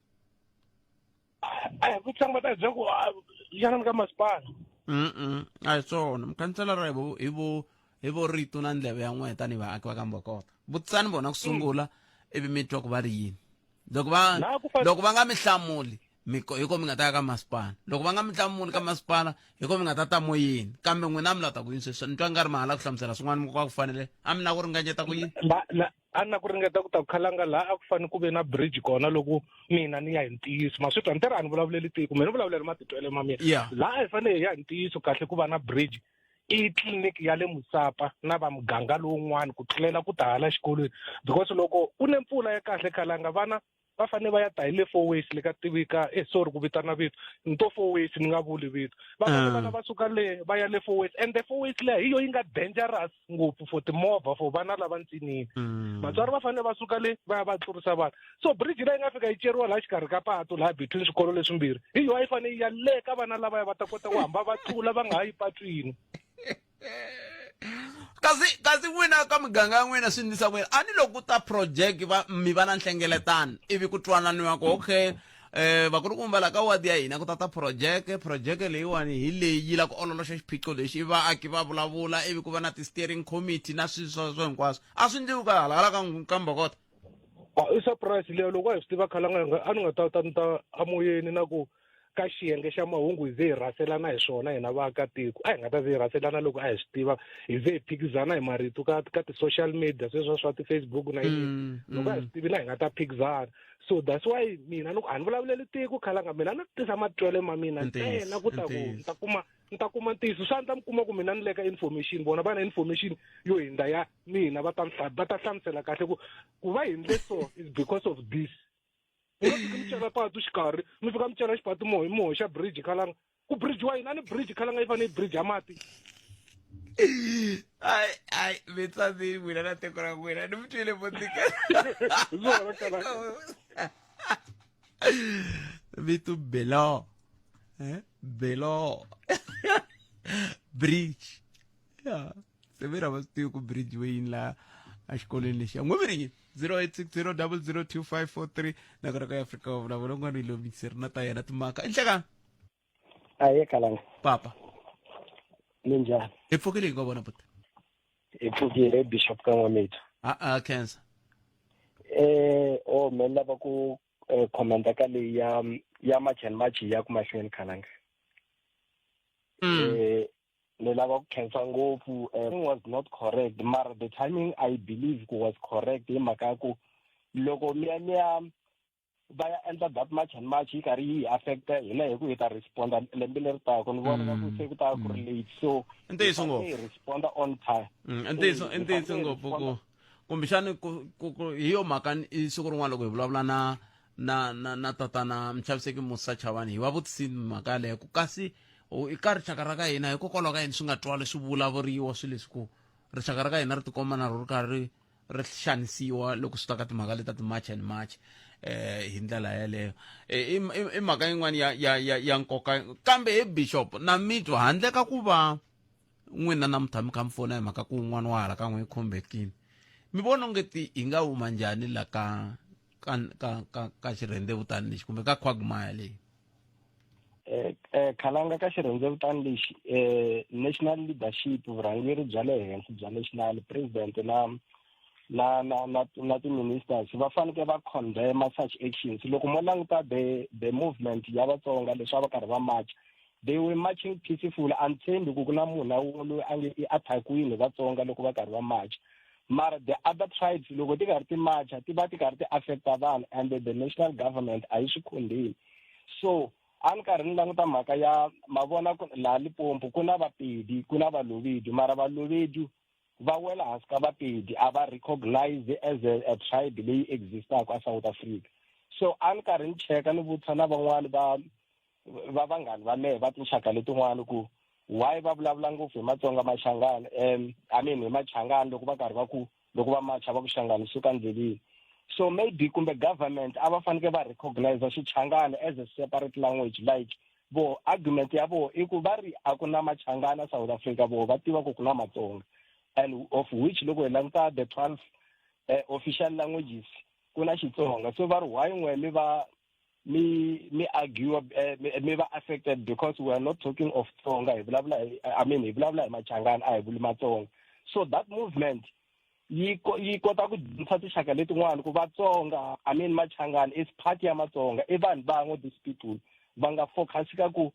a hi vutisa va ta hi byela ku yana ka masipala mm a hi swona mukhanselara hi vo hi vo hi vo rito na ndleve ya n'wina tanihi vaaki va ka mbokota vutisani vona ku sungula ivi mi twa ku va ri yini loko va loko va nga mi hlamuli mi hi ko mi nga ta ya ka masipala loko va nga mi hlamuli ka masipala hi ko mi nga ta ta moyeni kambe n'wina mi la ta ku yini sweswi ni twa nga ri mahala ku hlamusela swin'wana ku ku fanele a mi na ku ringanyeta ku yini a na ku ringeta ku ta ku khalanga laha a ku fanele ku ve na bridge kona loko mina ni ya hi ntiyiso ma swi twa ni tirha a ni vulavuleli tiko mina ni vulavulela matitwele ma mina laha a hi fanele hi ya hi ntiyiso kahle ku va na bridge i tliliniki ya le Musapa na va muganga lowun'wana ku tlulela ku ta hala xikolweni because loko ku ne mpfula ya kahle khalanga vana va fanele va ya ta hi le four ways le ka tivika eh sorry ku vitana vito ni to four ways ni nga vuli vito va fanele vana va suka le va ya le four ways and the four ways leya hi yo yi nga dangerous ngopfu for timovha for vana lava ntsinini vatswari va fanele va suka le va ya va tlurisa vana so bridge leyi nga fika yi ceriwa laha xikarhi ka patu laha between swikolo leswimbirhi hi yo a yi fanele yi ya le ka vana lavaya va ta kota ku hamba va tlula va nga ha yi patwini kasi kasi n'wina ka miganga ya n'wina swi ndlisa kuyini a ni loko ku ta project va mi va na nhlengeletano ivi ku twananiwa ku okay eh vakulukumba la ka wadi ya hina ku ta ta project project leyiwani hi leyi yi la ku ololoxa xiphiqo lexi ivi vaaki va vulavula ivi ku va na ti-steering committee na swilo sweswo hinkwaswo a swi ndliwi ka hala hala ka ka mbokota i surprise leyo loko a hi swi tiva khalanga a ni nga ta ta ni ta amoyeni na ku ka xiyenge xa mahungu hi ze hi rhaselana hi swona hina vaakatiko a hi nga ta ze hi rhaselana loko a hi swi tiva hi ze hi phikizana hi marito ka ka ti-social media sweswa swa ti-facebook na yini loko a hi swi tivi na hi nga ta phikizana so that's why mina loko a ni vulavuleli tiko khalanga mina ni tisa matwele ma mina ntsena ku ta ku ni ta kuma ni ta kuma ntiyiso swa ni ta mi kuma ku mina ni le ka information vona va na information yo hindza ya mina va ta va ta hlamusela kahle ku ku va hindle so is because of this mi nga fiki mi cela patu xikarhi mi fika mi cela xipatu mo mi hoxa bridge khalanga ku bridge wa yini a ni bridge khalanga yi fanele yi bridge ya mati ai ai mi tsandzile n'wina na tiko ra n'wina ni mi twile votika vito belo eh? belo bridge ya se mi ra va swi tivi ku bridge we yini laha exikolweni lexiya n'we mi ri yini 0860002543 na kona ka afrika wa vulavula un'wana yi lomiseri na ta yena timhaka i nhlekani aye kalanga papa minjhani hi pfukile hi nga vona buti hi pfukile bishop ka n'wamithu a a cancer eh o me lava ku eh, commenta ka leyi ya ya march and march ya ku mahlweni khalanga eh ni lava ku khensa ngopfu eh, was not correct mara the timing i believe ku was correct hi mhaka ya ku loko mi ya mi ya va ya endla that march and march yi karhi yi hi affecta hina hi ku hi ta responda lembe leri taka ni vona nga ku se ku ta ku ri late so I ntiyiso ngopfu. hi responda on time I ntiyiso Eh, i ntiyiso hi fanele hi ngopfu ku responda. Kumbexani ku ku ku hi yo mhaka i siku rin'wana loko hi vulavula na na na na tatana Muchaviseki Musa Chavani hi va vutisini mhaka yaleyo ku kasi i ka rixaka ra ka hina hikokwalaho ka yini swi nga twali swi vulavuriwa swilo leswi ku rixaka ra ka hina ri tikomba na ro ri karhi ri ri xanisiwa loko swi ta ka timhaka leti ta ti-march and march eh hi ndlela yeleyo eh, i mhaka yin'wana ya ya ya ya nkoka kambe he bishop na mitwa handle ka ku va n'wina namuntlha mi kha mi fona hi mhaka ku un'wana wa hala ka n'we khumbekile mi vona onge ti hi nga huma njhani la ka ka ka ka ka xirhendzevutani lexi kumbe ka quagmire leyi eh, eh khalanga ka xirhendzevutani lexi eh national leadership vurhangeri bya le henhla bya national president na na na na na ti-ministers va fanekele va condemn such actions loko mo languta the the movement ya vatsonga leswi a va karhi va march they were marching peaceful a ni tshembi ku ku na munhu na wun'we loyi a nge i attack-wini vatsonga loko va karhi va march mara the other tribes loko ti karhi ti marcha ti va ti karhi ti affecta vanhu and the national government a yi swi condemn so a ni karhi ni languta mhaka ya ma vona laha Limpopo ku na Vapedi ku na Valobedu mara Valobedu va wela hansi ka Vapedi a va recognize as a, a tribe leyi existaka a South Africa so a ni karhi ni cheka ni vutisa na van'wani va va vanghani va mehe va tinxaka letin'wana ku why va vulavula ngopfu hi Matsonga Machangani um I mean hi Machangani loko va karhi va ku loko va macha va ku Shangani suka ndleleni so maybe kumbe government a va fanekele va recognize Xichangani as a separate language like vo argument ya vo i ku va ri a ku na Machangana South Africa vo va tiva ku ku na Matsonga and of which loko hi languta the 12 official languages ku na Xitsonga so va ri why n'we mi va mi mi argue eh, mi va affected because we are not talking of Tsonga hi vulavula I mean hi vulavula hi Machangani a hi vuli Matsonga so that movement yi yi kota ku dyondzisa tinxaka letin'wana ku Vatsonga I mean Machangani is part ya Matsonga i vanhu van'we these people va nga focus ka ku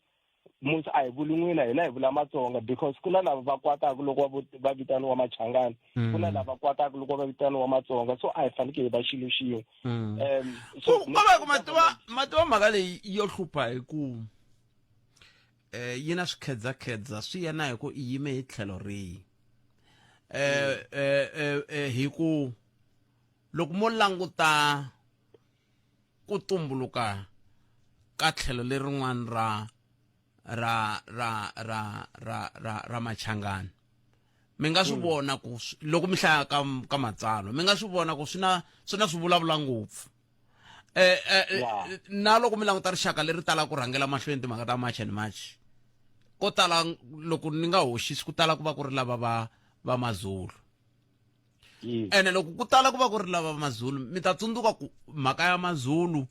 musi a hi vuli n'wina hina hi vula Matsonga because ku na lava va kwataka loko va vitaniwa Machangani ku na lava kwataka loko va vitaniwa Matsonga so a hi fanekele hi va xilo xin'we um so ko va ku mativa mativa mhaka leyi yo hlupha hi ku eh yi na swikhedzakhedza swi ya na hi ku i yime hi tlhelo rihi eh eh eh hi ku loko mo languta ku tumbuluka ka tlhelo lerin'wana ra ra ra ra ra ra ra Machangani mi nga swi vona ku loko mi hlaya ka ka matsalwa mi nga swi vona ku swi na swi na swi vulavula ngopfu eh, eh, eh na loko mi languta rixaka leri talaka ku rhangela mahlweni timhaka ta march and march ko tala loko ni nga hoxisi ku tala ku va ku ri lava va va Mazulu ene loko ku tala ku va ku ri lava Mazulu mi ta tsundzuka ku mhaka ya Mazulu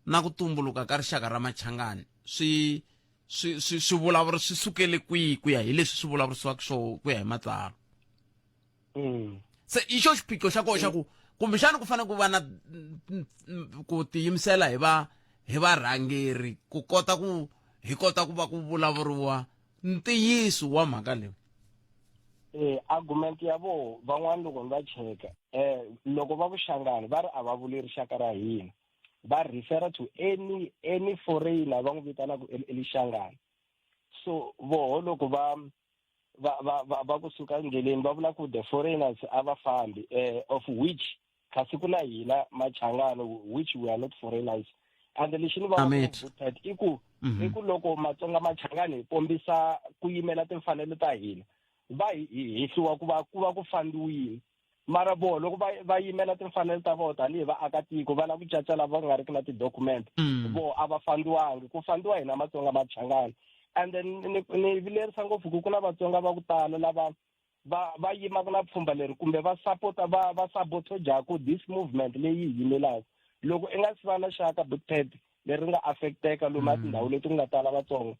na ku tumbuluka ka rixaka ra Machangani swi swi swi swi vulavuri swi sukele kwihi ku ya hi leswi swi vulavurisiwaka swo ku ya hi matsalwa se i xo xiphiqo xa kona xa ku kumbexana ku fanele ku va na ku tiyimisela hi va hi varhangeri ku kota ku hi kota ku va ku vulavuriwa ntiyiso wa mhaka leyi eh argument ya vo van'wana loko ni va cheka eh loko va ku Shangani va ri a va vuli rixaka ra hina va refer to any any foreigner va n'wi vitanaka elixangani so voho loko va va va va va kusuka endleleni va vula ku the foreigners a va fambi eh of which kasi ku na hina Machangani which we are not foreigners and lexi ni va i ku i ku loko Matsonga Machangani hi kombisa ku yimela timfanelo ta hina va hi hehliwa ku va ku va ku fambiwile mara voho loko va va yimela timfanelo ta vona tanihi vaakatiko va lava ku caca lava va nga ri ki na ti-document voho a va fambiwangi ku fambiwa hina Matsonga Machangani and then ni ni vilerisa ngopfu ku ku na Vatsonga va ku tala lava va va yimaka na pfhumba leri kumbe va sapota va va sabotajaku this movement leyi yi yimelaka loko i nga si va na xaka big ted leri nga affecteka lomu a tindhawu leti ku nga tala Vatsonga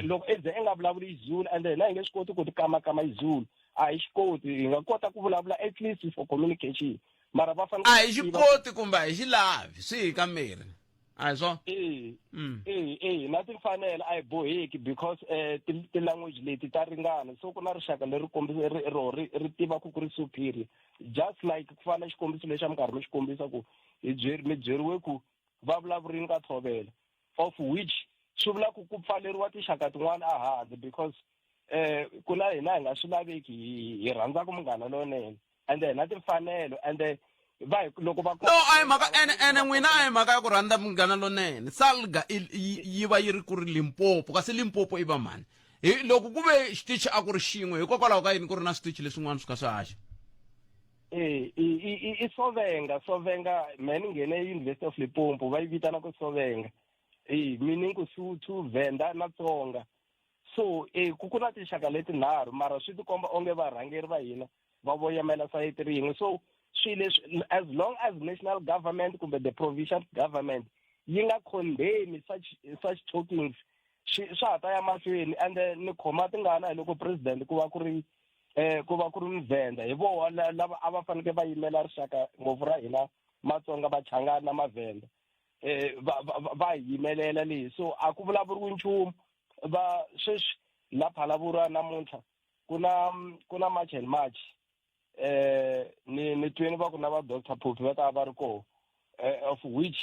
loko i ze i nga vulavuli Xizulu and hina hi nge swi koti ku ti kamakama Xizulu a hi xi koti hi nga kota ku vulavula at least for communication mara va fanele a hi xi koti kumbe a hi xi lavi swi hi ka miri a hi swona e e e na timfanelo a hi boheki because eh ti-language leti ta ringana so ku na rixaka leri kombisa ri ro ri ri tiva ku ku ri superior just like ku fana na xikombiso lexi a mi karhi mi xi kombisa ku hi byeri mi byeriwe ku va vulavurini ka Thovela of which swi vula ku ku pfaleriwa tinxaka tin'wana a handle because eh ku na hina hi nga swi laveki hi hi rhandzaka munghana lonene. Ende hi na timfanelo ende va hi loko va No, a hi mhaka ene ene n'wina a hi mhaka ya ku rhandza munghana lonene. Salga yi va yi ri ku ri Limpopo, kasi Limpopo i va mani? Hi loko ku ve xitichi a ku ri xin'we, hikokwalaho ka yini ku ri na switichi leswin'wana swi kha swi haxa? Eh, i i i i Sovenga, Sovenga, mehe ni nghene University of Limpopo va yi vitana ku Sovenga. Eh, meaning ku Sotho, Venda na Tsonga. So eh ku ku na tinxaka letinharhu mara swi tikomba onge varhangeri va hina va voyamela sayiti rin'we. So swilo leswi as long as national government kumbe the provincial government yi nga condemn such such talkings swi swa ha ta ya mahlweni ende ni khoma tingana hi loko president ku va ku ri eh ku va ku ri muvhenda hi voho lava a va fanekele va yimela rixaka ngopfu ra hina matsonga vachangana na mavhenda eh va va hi yimelela leyi so a ku vulavuriwi nchumu va sweswi la phalavuriwa namuntlha ku na ku na march and march eh ni ni tweni va ku na va Dr Phophi va ta va ri koho eh, of which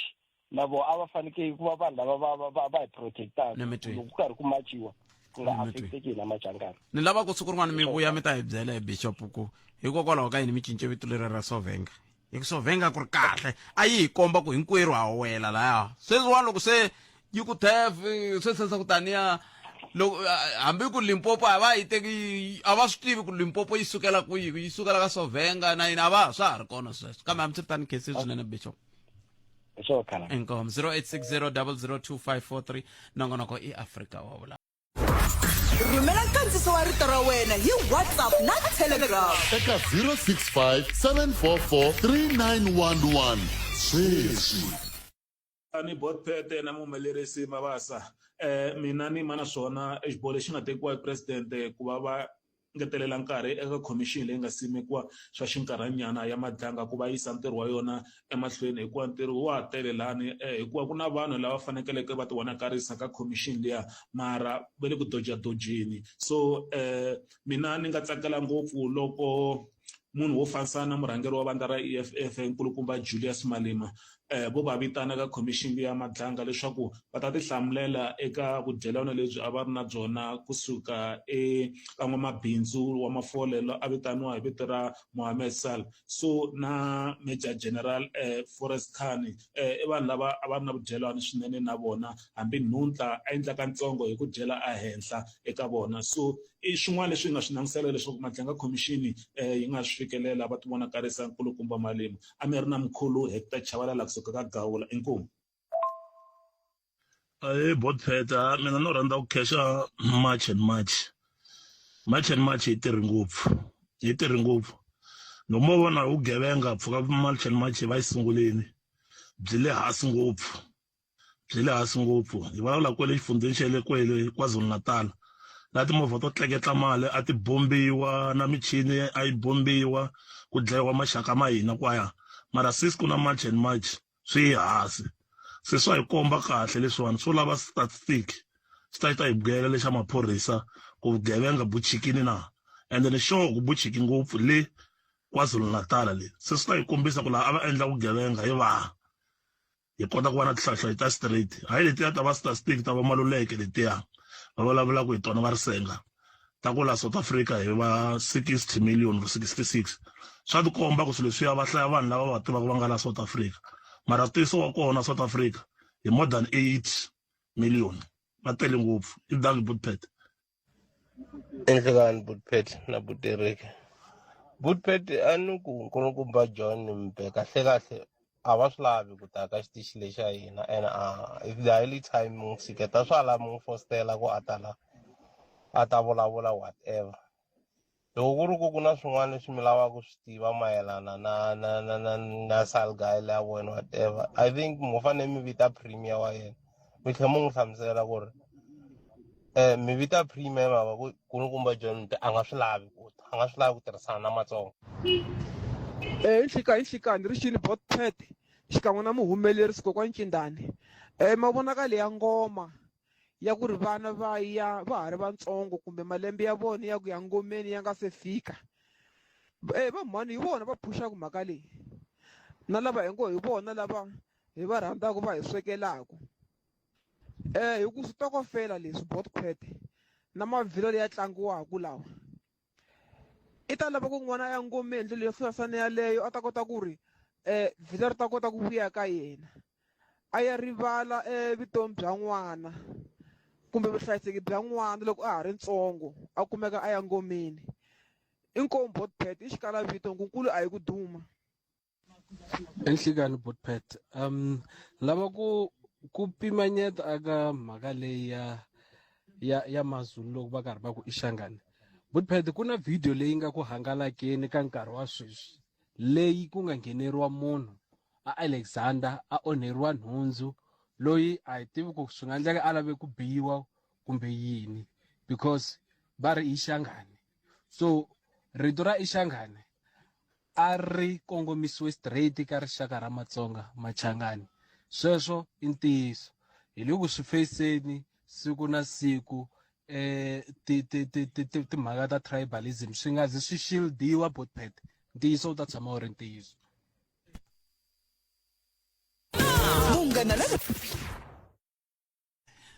na vo a va fanekele ku va vanhu lava va va va va hi protectaka loko ku karhi ku machiwa ku nga affecteki hina machangana ni lava ku siku rin'wana mi vuya mi ta hi byela hi bishop ku hikokwalaho ka yini mi cince vito leri ra sovenga hi ku sovenga ku ri kahle a yi hi komba ku hinkwerhu ha wela laya sweswiwani loko se yi ku thef se sensa ku taniya loko hambi ku limpopo a va yi teki a va swi tivi ku limpopo yi sukela kwihi yi sukela ka sovenga na yini a va swa ha ri kona sweswo kambe hambi swi ri tani khensile swinene bishop inkomo 0860 002543 nongonoko i afrika wa vula rhumela nkandziso wa rito ra wena hi whatsapp na telegram eka 065 744 3911 sweswi ni botpete na muhumelerisi mabasa eh mina ni yima na swona xiboho lexi nga tekiwa hi presidente ku va va ngetelela nkarhi eka khomixini leyi nga simekiwa swa xinkarhanyana ya Madlanga ku va yisa ntirho wa yona emahlweni hikuva ntirho wa ha tele lani eh, hikuva ku na vanhu lava fanekeleke va tivonakarisa ka khomixini liya mara va le ku dojadojeni so eh, mina ni nga tsakela ngopfu loko munhu wo fanisa na murhangeri wa vandla ra EFF nkulukumba Julius Malema eh, vo va vitana ka khomixini ya Madlanga leswaku va ta tihlamulela eka vudyelwano lebyi a va ri na byona kusuka eka n'wamabindzu wa mafole loyi a vitaniwa hi vito ra Mohamed Sal so na Major General eh, Forrest Khan eh, i vanhu lava a va ri na vudyelwani swinene na vona hambi Nhuntla a endla katsongo hi ku dyela ehenhla eka vona so i swin'wana leswi hi nga swi langutisela leswaku Madlanga Khomixini eh, yi nga swi fikelela va tivonakarisa nkulukumba Malema a mi ri na mkhulu Hector Chabalala kusuka ka Gawula inkomu Ahee Botpeta mina no rhandza ku khexa March and March March and March yi tirhi ngopfu yi tirhi ngopfu loko mo vona vugevenga pfuka March and March va yi sunguleni byi le hansi ngopfu byi le hansi ngopfu hi vulavula kwele xifundzheni xa le kwele KwaZulu-Natal laha timovha to tleketla mali a ti bombiwa na michini a yi bombiwa ku dlayiwa maxaka ma hina kwaya mara since ku na march and march swi yi hansi se swa hi komba kahle leswiwani swo lava statistic swi ta yi ta hi byela lexa maphorisa ku vugevenga bu chikini na ende ni sure ku bu chiki ngopfu le KwaZulu-Natal le se swi ta hi kombisa ku laha a va endla vugevenga hi vaha hi kota ku va na tinhlahlayi ta straight hayi letiya ta va statistic ta va maluleke letiya va vulavulaka hi tona va ri senga ta ku la South Africa hi va 60 million or 66 swa tikomba ku swilo leswiya va hlaya vanhu lava va tivaka va nga la South Africa mara ntiyiso wa kona South Africa hi more than 8 million va tele ngopfu i dangi butpet Enhlekani Butpet na Butereke. Butpet a ni ku nkulukumba John Mpe kahle kahle a va swi lavi ku ta ka xitichi lexi xa hina and a if the only time mi n'wi tshiketa swa la mi n'wi fositela ku a ta la a ta vulavula whatever. Loko ku ri ku ku na swin'wana leswi mi lavaka ku swi tiva mayelana na na na na na Salguy ya wena whatever I think mo fanele mi vita premier wa yena mi tlhela mi n'wi hlamusela ku ri um mi vita premier hi mhaka ku nkulukumba John Mte a nga swi lavi ku ta a nga swi lavi ku tirhisana na Matsonga. Eh, hi nhlikani ri xini botpet xikan'we na muhumelerisi kokwani Cindani eh mavonakale ya ngoma ya ku ri vana va ya va ha ri vatsongo kumbe malembe ya vona ya ku ya ngomeni ya nga se fika e va mhani hi vona va phuxaka mhaka leyi na lava hi ngo hi vona lava hi va rhandzaka va hi swekelaka um hi ku switokofela leswi botquet na mavhilo leya tlangiwaka lawa. I ta lava ku n'wana a ya ngomeni ndlela yo fana na yaleyo a ta kota ku ri um vhila ri ta kota ku vuya ka yena a ya rivala um vutomi bya n'wana kumbe vuhlayiseki bya n'wana loko a ha ri ntsongo a kumeka a ya ngomeni inkomu botpet i xikalavito nkunkulu a yi ku duma Enhlikani Botpet um lava ku ku pimanyeta aka mhaka leyi ya ya ya Mazulu loko va karhi va ku i Shangani Botpet ku na video leyi nga ku hangalakeni ka nkarhi wa sweswi leyi ku nga ngheneriwa munhu a Alexander a onheriwa nhundzu loyi a hi tivi ku swi nga endleka a lave ku biwa kumbe yini because va ri i Shangani so rito ra i Shangani A ri kongomisiwe straight ka rixaka ra Matsonga, Machangani. Sweswo i ntiyiso. Hi le ku swi feyiseni siku na siku ti ti ti ti ti timhaka ta tribalism swi nga zi swi shieldiwa Botpet. Ntiyiso wu ta tshama wu ri ntiyiso. Munghana la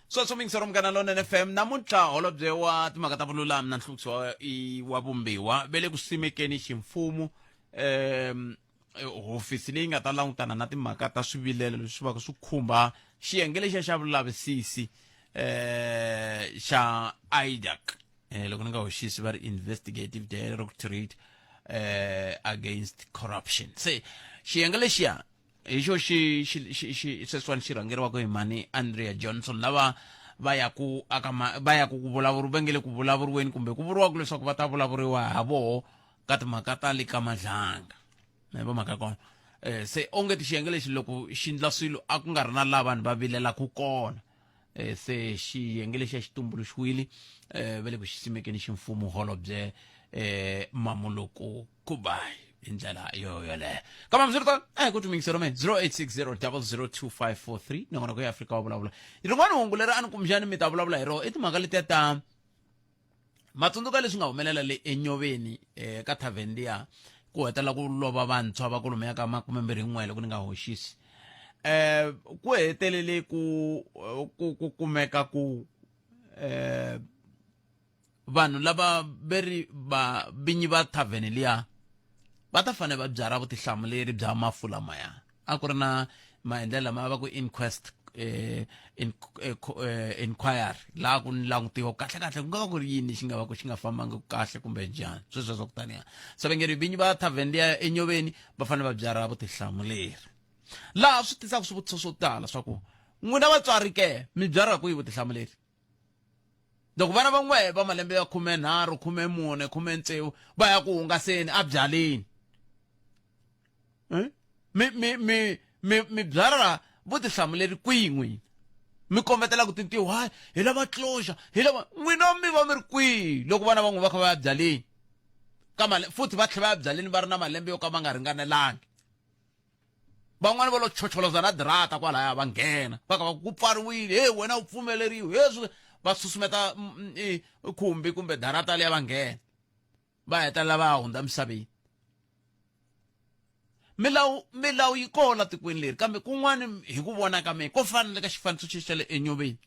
Sweswo mingisero Munghana Lonene FM namuntlha holobye wa timhaka ta vululami na nhluvukiso wa, wa vumbiwa ve le ku simekeni ximfumo um hofisi leyi nga ta langutana na timhaka ta swivilelo leswi vaka swi khumba xiyenge lexiya xa vulavisisi eh xa IDAC eh loko ni nga hoxisi va ri investigative directorate eh against corruption se xiyenge lexiya hi xo xi xi xi xi sweswiwani xi rhangeriwaka hi mhani Andrea Johnson lava va ya ku aka va ya ku ku vulavuri va nge le ku vulavuriweni kumbe ku vuriwaka leswaku va ta vulavuriwa ha voho ka timhaka ta le ka Madlanga na va mhaka kona eh se onge ti xiyenge lexi loko xi ndla swilo a ku nga ri na laha vanhu va vilelaka kona eh se xiyenge lexi xi tumbuluxiwile eh va le ku xi simekeni ximfumo holobye eh Mamoloko Kubayi hi ndlela yo yoleyo kambe hambiswiritano a hi ku tumingiselo me 0860002543 nongonoko ya afrika wa vulavula rin'wana hungu leri a ni kumbexani mi ta vulavula hi rona i timhaka letiya ta matsundzuka leswi nga humelela le enyoveni eh, ka thaveni liya ku hetelela ku lova vantshwa va kolomu ya ka makumembirhi n'we loko ni nga hoxisi eh ku hetelele ku ku ku kumeka ku eh vanhu lava ve ri va vinyi va thavhene liya va ta fanele va byarha vutihlamuleri bya mafu lamaya a ku ri na maendlelo lama va ku inquest eh, in, eh, eh, inquiry laha ku langutiwa kahle kahle ku nga va ku ri yini xi nga va ku xi nga fambangi kahle kumbe njhani sweswo swa ku taniya se va nge ri vinyi va thavhene liya enyoveni va fanele va byarha vutihlamuleri laha swi tisaka swivutiso swo tala swa ku n'wina vatswari ke mi byarha kwihi vutihlamuleri loko vana va n'wehe va malembe ya 13 14 16 va ya ku hungaseni ebyaleni eh? mi mi mi mi mi byarha vutihlamuleri kwihi n'wina mi kombetela ku tintiho hayi hi lava closure hi lava n'wina mi va mi ri kwihi loko vana va n'wi va kha va ya byaleni ka male futhi va tlhela va ya byaleni va ri na malembe yo ka ma nga ringanelangi van'wani va lo chocholoza na dirata kwalaya va nghena va ka va ku pfariwile he wena u pfumeleriwe heswi va susumeta mm, mm, khumbi kumbe darata liya va nghena va hetelela va ya hundza misaveni milawu milawu yi kona tikweni leri kambe kun'wana hi ku vona ka mina ko fana le ka xifaniso xexi xa le enyoveni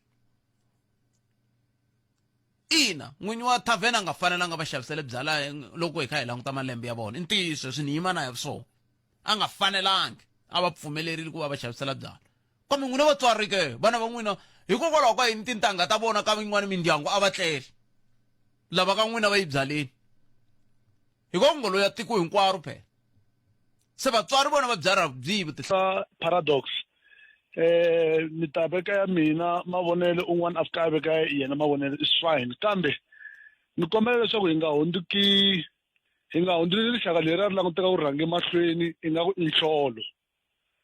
ina n'winyi wa thavhena a nga fanelanga va xavisele byala loko hi kha hi languta malembe ya vona i ntiyiso swi ni yima na swona a nga fanelangi a va pfumelerile ku va va xavisela byala kambe n'wina vatswari ke vana va n'wina hikokwalaho ka yini tintangha ta vona ka yin'wana mindyangu a va tlele lava ka n'wina va yi byaleni hikuva ngolo ya tiko hinkwaro phela se vatswari vona va byala byihi vutihla paradox eh ni ta veka ya mina mavonelo un'wana a fika a veka yena mavonelo is fine kambe ni kombela leswaku hi nga hundzuki hi nga hundzuleli rixaka leri a ri languteka ku rhange mahlweni ingaku i nhlolo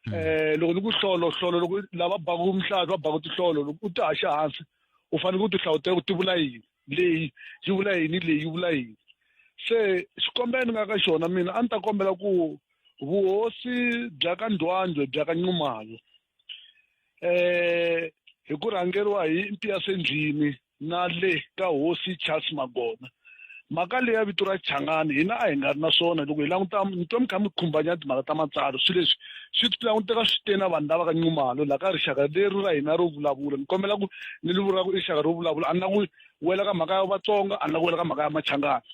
hmm. eh loko ni ku hlolo hlolo loko lava baku mihlata va baku tihlolo loko u ti haxa hansi u fanele ku ti hlawutela ku ti vula yini leyi yi vula yini leyi yi vula yini se xikombelo ni nga ka xona mina a ni ta kombela ku vuhosi bya ka ndwandwe bya ka nxumalo eh hi ku rhangeriwa hi mpi ya sendlini na le ka hosi Charles Magona. Mhaka leyi ya vito ra Changani hina a hi nga ri na swona loko hi languta ni twa mi kha mi khumbanyana timhaka ta matsalwa swilo leswi swi languteka swi te na vanhu lava ka Nxumalo laha ka rixaka leri ra hina ro vulavula ni kombela ku ni li vula ku i rixaka ro vulavula a ni la ku wela ka mhaka ya Vatsonga a ni la ku wela ka mhaka ya Machangani.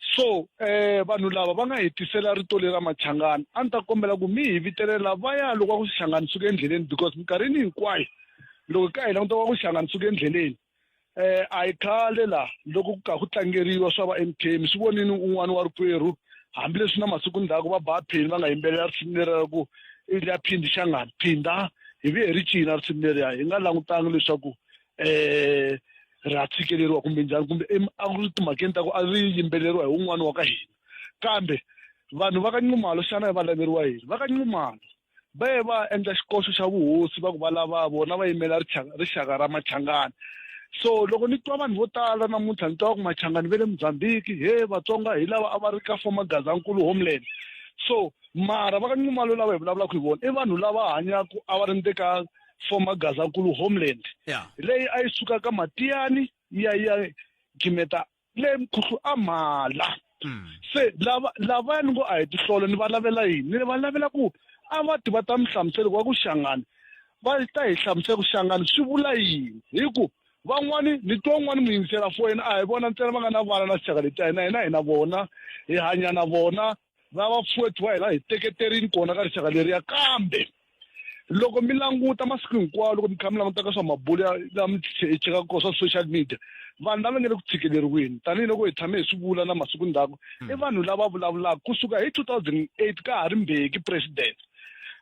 So vanhu lava va nga hi tisela rito leri ra Machangani, a ni ta kombela ku mi hi vitelela lavaya loko va ku Xangani suka endleleni, because minkarhini hinkwayo loko ka hi languta va ku Xangani suka endleleni, a hi khale la loko ku ka ku tlangeriwa swa va MK, mi swi vonini un'wana wa rikwerhu, hambileswi na masiku ndzhaku va ba pheni va nga yimbelela risimu leri ra ku i lia phindi Xangani phinda, hi vuye hi ri cina risimu leriya hi nga langutanga leswaku ra tshikeleriwa kumbe njhani, kumbe a ku ri timhakeni ta ku a ri yimbeleriwa hi wun'wana wa ka hina. Kambe vanhu va ka Nxumalo xana va laveriwa yini? Va ka Nxumalo va ye va endla xikoxo xa vuhosi va ku va lava vona va yimela rixaka ra Machangani. So loko ni twa vanhu vo tala namuntlha ni twa ku Machangani va le Mozambique, he Vatsonga hi lava a va ri ka former Gazankulu homeland. So mara va ka Nxumalo lava hi vulavulaka hi vona i vanhu lava hanyaka a va ri ndzeni ka former Gazankulu homeland leyi a yi suka ka Matiyani yi ya yi ya gimeta le Mkhuhlu a Mhala. Se lava lavaya ni ngo a hi tihlolo, ni va lavela yini? Ni va lavela ku a va ti va ta mi hlamusela ku va ku Xangani, va ta hi hlamusela ku Xangani swi vula yini. Hi ku van'wani ni twa un'wana muyingisela foyini, a hi vona ntsena va nga na vana na xixaka letiya, hina hina hi na vona, hi hanya na vona, va vafowethu va hina hi teketerini kona ka rixaka leriya. Kambe loko mi languta masiku hinkwawo, loko mi kha mi languta ka swa mabulo ya la mi chekaka kona swa social media, vanhu lava nga le ku tshikeleriweni tanihiloko hi tshame hi swi vula na masiku ndzhaku, i vanhu lava vulavulaka kusuka hi 2008 ka ha ri Mbeki president,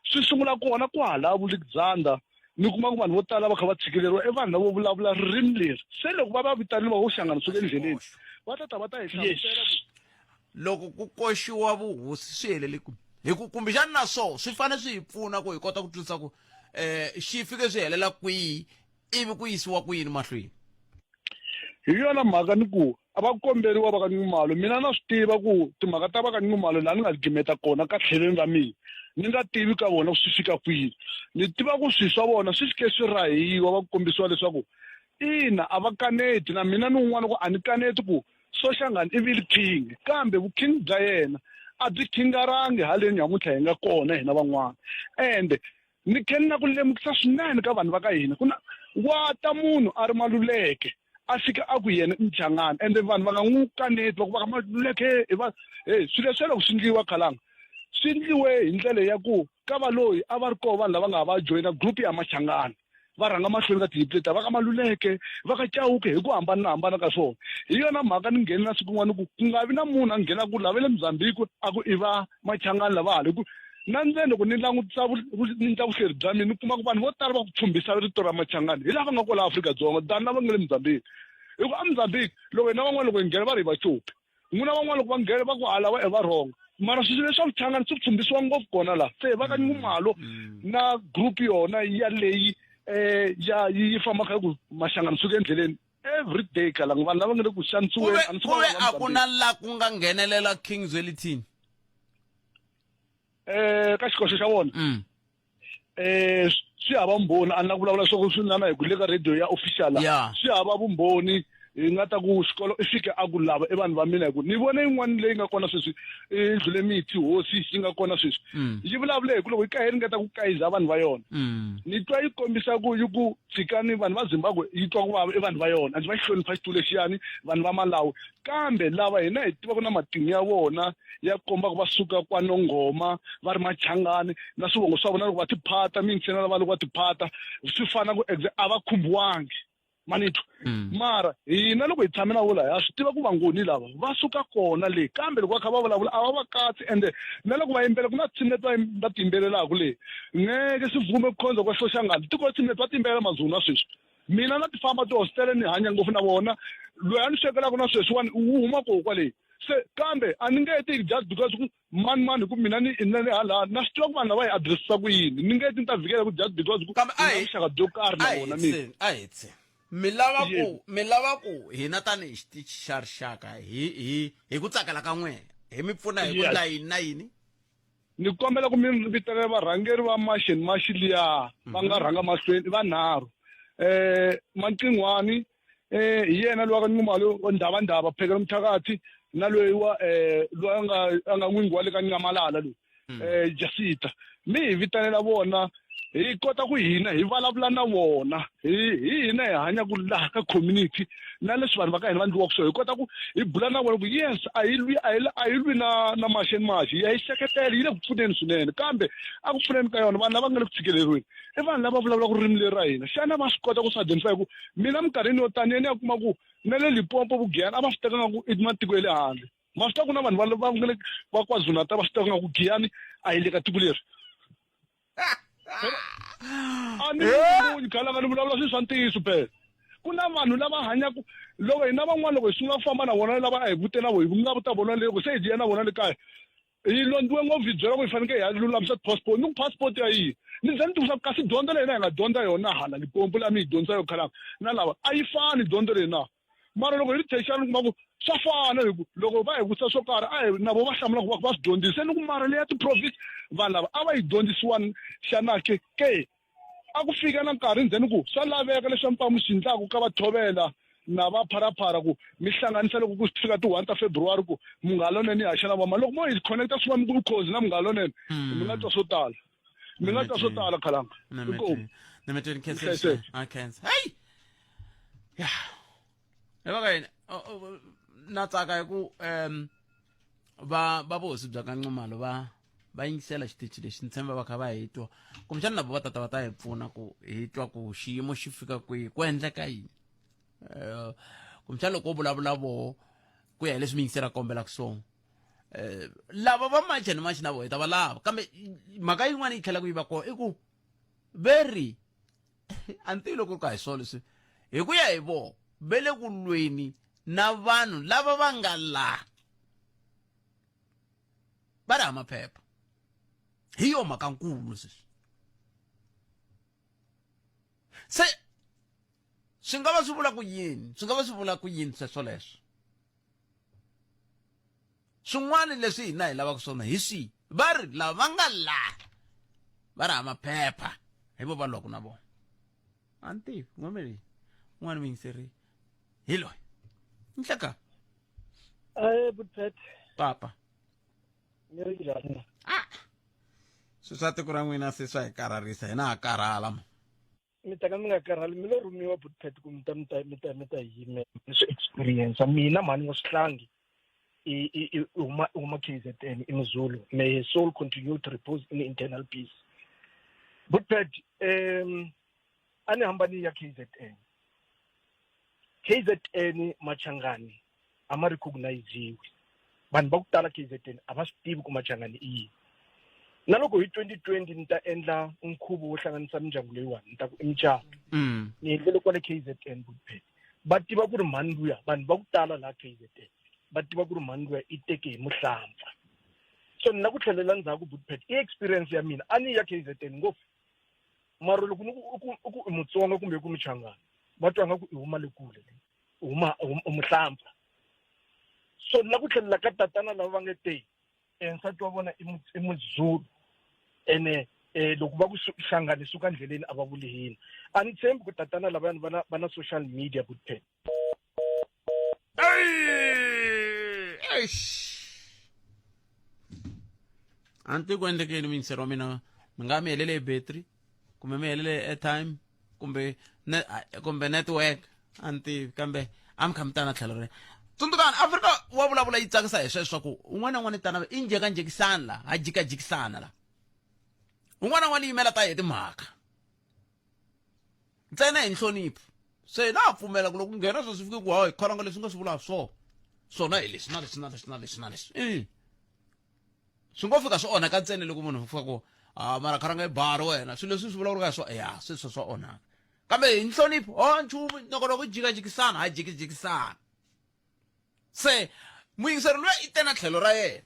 swi sungula kona kwala Alexander. Mi kuma ku vanhu vo tala va kha va tshikeleriwa i vanhu lavo vulavula ririmi leri. Se loko va va vitanile va vo Xangani suka endleleni, va ta ta va ta hi hlamusela ku loko ku koxiwa vuhosi swi helele kwihi, hi ku kumbexana na swoho swi fanele swi hi pfuna ku hi kota ku twisisa ku xi fike swi helela kwihi ivi ku yisiwa ku yini mahlweni. Hi yona mhaka ni ku a va komberiwa va ka Nxumalo. Mina na swi tiva ku timhaka ta va ka Nxumalo laha ni nga gimeta kona ka tlhelweni ra mina, ni nga tivi ka vona ku swi fika kwihi. Ni tiva ku swilo swa vona swi fike swi rahiwa, va kombisiwa leswaku ina a va kaneti. Na mina ni un'wana ku a ni kaneti ku Soshangani i vile king, kambe vuking bya yena a byi khingarangi haleni nyamuntlha hi nga kona hina van'wana. Ende ni tlhe ni na ku lemukisa swinene ka vanhu va ka hina, ku na wa ta munhu a ri Maluleke a fika a ku yena i Mchangani, ende vanhu va nga n'wi kaneti va ku va ka Maluleke i va he. Swilo leswiya loko swi ndliwa khalanga swi ndliwe hi ndlela ya ku ka valoyi a va ri koho vanhu lava nga va joyina group ya Machangani, va rhanga mahlweni ka tinyimpi letiya, va ka Maluleke, va ka Chauke, hi ku hambana hambana ka swona. Hi yona mhaka ni ngheni na siku rin'wana ku ku nga vi na munhu a nghenaka ku lava le Mozambique a ku i va Machangani lava hala, hi ku na ndzeni loko ni langutisa ni endla vuhleri bya mina ni kuma ku vanhu vo tala va ku pfhumbisa rito ra Machangani hi lava nga kwala Afrika-Dzonga than lava nga le Mozambique. Hi ku a Mozambique loko hina van'wana loko hi nghena va ri hi Vacopi, n'wina van'wana loko va nghena va ku hala va i va wrong, mara swilo leswa vuchangani swi pfhumbisiwa ngopfu kona laha. Se va ka Nxumalo na group yona ya leyi ya yi fambaka ku Machangani suka endleleni every day kalanga vanhu lava nga le ku xanisiweni. A ni swi kuve a ku na la ku nga nghenelela King Zwelithini Ka xikoxo xa vona swi hava vumbhoni, a ni la ku vulavula swa ku swi nga na hi ku le ka radio ya official la. Swi hava vumbhoni hi nga ta ku xikolo i fike a ku lava i vanhu va mina, hi ku ni vone yin'wana leyi nga kona sweswi i ndlule miti hosi yi nga kona sweswi yi vulavule hi ku loko yi ka yi ringeta ku kayiza vanhu va yona, ni twa yi kombisa ku yi ku tshikani vanhu va Zimbabwe, yi twa ku vava i vanhu va yona and va xi hlonipha xitulu lexiyani vanhu va Malawi. Kambe lava hina hi tivaka na matimu ya vona ya kombaka va suka kwa Nongoma va ri Machangani na swivongo swa vona loko va tiphata mintsena lava loko va tiphata swi fana ku a va khumbiwangi manitwa. Mara hina loko hi tshame na vona ha swi tiva ku vangoni lava va suka kona le, kambe loko va kha va vulavula a va va katsi. Ende na loko va yimbela ku na tinsimu leti va ti yimbelelaka le ngeke swi vume ku khonza kwa Soshangani tiko tinsimu leti va ti yimbelela Mazulu na sweswi. Mina na ti famba tihositele ni hanya ngopfu na vona, loyi a ni swekelaka na sweswiwani wu huma koho kwale. Se kambe a ni nge ti just because ku mani mani hi ku mina ni na ni hala na swi tiva ku vanhu lava hi addressisa ku yini, ni nge ti ni ta vikela ku just because ku kambe ni na vuxaka byo karhi na vona mina. A hi tsheni mi lava ku mi lava ku hina tanihi xitichi xa rixaka hi hi hi ku tsakela ka n'wehe hi mi pfuna hi ku endla yini na yini? Ni kombela ku mi vitanela varhangeri va March and March liya va nga rhanga mahlweni vanharhu. Manqingwani hi yena loyi wa ka Nxumalo wa Ndhavandhava Phekela Mthakathi, na loyi wa loyi a nga n'wingi wa le ka Nxamalala loyi Jasita. Mi hi vitanela vona Hi kota ku hina hi vulavula na vona hi hi hina hi hanyaka laha ka community na leswi vanhu va ka hina va ndliwaka swona, hi kota ku hi bula na vona ku yes, a hi lwi, a hi a hi lwi na na March and March, ya yi seketela, yi le ku pfuneni swinene, kambe a ku pfuneni ka yona vanhu lava nga le ku tshikeleriweni i vanhu lava vulavulaka ririmi leri ra hina. Xana va swi kota ku swi identify ku mina minkarhini yo tani ni ya kuma ku na le Limpopo Vugiyani a va swi teka nga ku i matiko ya le handle, ma swi tiva ku na vanhu va va nga le va KwaZulu-Natal va swi teka nga ku Giyani a yi le ka tiko leri. A ni munhu khalanga, ni vulavula swilo swa ntiyiso phela. Ku na vanhu lava hanyaka loko hina van'wana loko hi sungula ku famba na vona lava a hi vute na vo hi nga ta vona loko se hi ya na vona le kaya, hi londziwe ngopfu, hi byela ku hi fanekele hi ya lulamisa ti-passport. Ni ku passport ya yini? Ni za ni tivisa ku kasi dyondzo leyi hina hi nga dyondza yona hala Limpopo leyi a mi yi dyondzisa yo khalanga na lava a yi fani dyondzo leyi na. Mara loko hi ri tertiary ni kuma ku swa fana, hi ku loko va hi vutisa swo karhi a hi na vo va hlamula ku va va swi dyondzise. Ni ku mara leya ti-province vanhu lava a va yi dyondzisiwa xana ke ke a ku fika na nkarhi ndzeni ku swa laveka leswi mi pfa mi swi endlaku ka va thovela na va pharapara ku mi hlanganisa loko ku fika ti-1 ta February ku munghana lonene yi haxa na vama loko mo hi connecta swi va mi ku ukhozi na munghana lonene, mi nga twa swo tala, mi nga twa swo tala khalanga. Inkomu. Nemetweni khensa, a khensa. Hey ya, hi va ka yini na tsaka hi ku va va vuhosi bya ka Nxumalo va va yingisela xitichi lexi, ni tshemba va kha va hi twa, kumbexana na vo va tata va ta hi pfuna ku hi twa ku xiyimo xi fika kwihi, ku endleka yini. Kumbexana loko wo vulavula voho ku ya hi leswi mi yingisela kombelaka swona, lava va March and March na vo hi ta va lava, kambe mhaka yin'wana yi tlhelaka yi va kona i ku ve ri a ni tivi loko ri ka hi swona leswi, hi ku ya hi voho ve le ku lweni na vanhu lava va nga laha va ri hava maphepha. Hi yo mhaka nkulu sweswi. Se swi nga va swi vula ku yini? Swi nga va swi vula ku yini sweswo leswo? Swin'wana leswi hina hi lavaka swona hi swihi? Va ri lava va nga laha va ri hava maphepha hi vo va lwaka na vona. A ni tivi n'wame leyi un'wana mi yingiseri hi loyi nhleka. Aye, Butpet. Papa. Mi ri njhani? Ah. Swi swa tiko ra n'wina se swa hi karharisa, hina ha karhala mo. Mi ta ka mi nga karhali, mi lo rhumiwa Butpet ku mi ta mi ta mi ta mi ta yimela. Ni swi experience mina mhani wa swihlangi i i i huma huma KZN i Mzulu. May his soul continue to repose in eternal peace. Butpet, a ni hambani ya KZN. KZN Machangani a ma recogniziwi. Vanhu va ku tala KZN a va swi tivi ku Machangani i yini. Na loko hi 2020 ni ta endla nkhuvo wo hlanganisa mindyangu leyiwani, ni ta ku i mucato. Ni endlele kwale KZN Butpet. Va tiva ku ri mhani luya, vanhu va ku tala laha KZN va tiva ku ri mhani luya i teke hi muhlampfa. So ni na ku tlhelela ndzhaku Butpet, i experience ya mina, a ni ya KZN ngopfu. Mara loko ni ku i ku i ku i Mutsonga kumbe i ku Muchangana, va twa nga ku i huma le kule le, u huma u muhlampfa. So ni la ku tlhelela ka tatana lava va nge te nsati wa vona i Muzulu, ene loko va ku hlangani suka ndleleni a va vuli hina. A ni tshembi ku tatana lavayani va na va na social media Butpet. A ni tivi ku endleke yini muyingiseri wa mina, mi nga mi helele hi battery kumbe mi helele hi airtime kumbe kumbe network, a ni tivi, kambe a mi kha mi tana tlhelo re. Tsundzukani, Afrika wa vulavula yi tsakisa hi sweswo ku un'wana na un'wana tana i njhekanjhekisana la, ha jikajikisana la, un'wana na un'wana yimela ta hi timhaka ntsena hi nhlonipho. Se na pfumela ku loko ku nghena swo swi fike ku hayi kholanga leswi nga swi vulaka swona swona hi leswi na leswi na leswi na leswi na leswi, swi ngo fika swi onhaka ntsena loko munhu fika ku a mara kharanga i bari wena, swilo leswi swi vulavulaka hi swona ya sweswo swa onhaka, kambe hi nhlonipho ho nchumu nongonoko jikajikisana ha jikijikisana. Se muyingiseri luya i tena tlhelo ra yena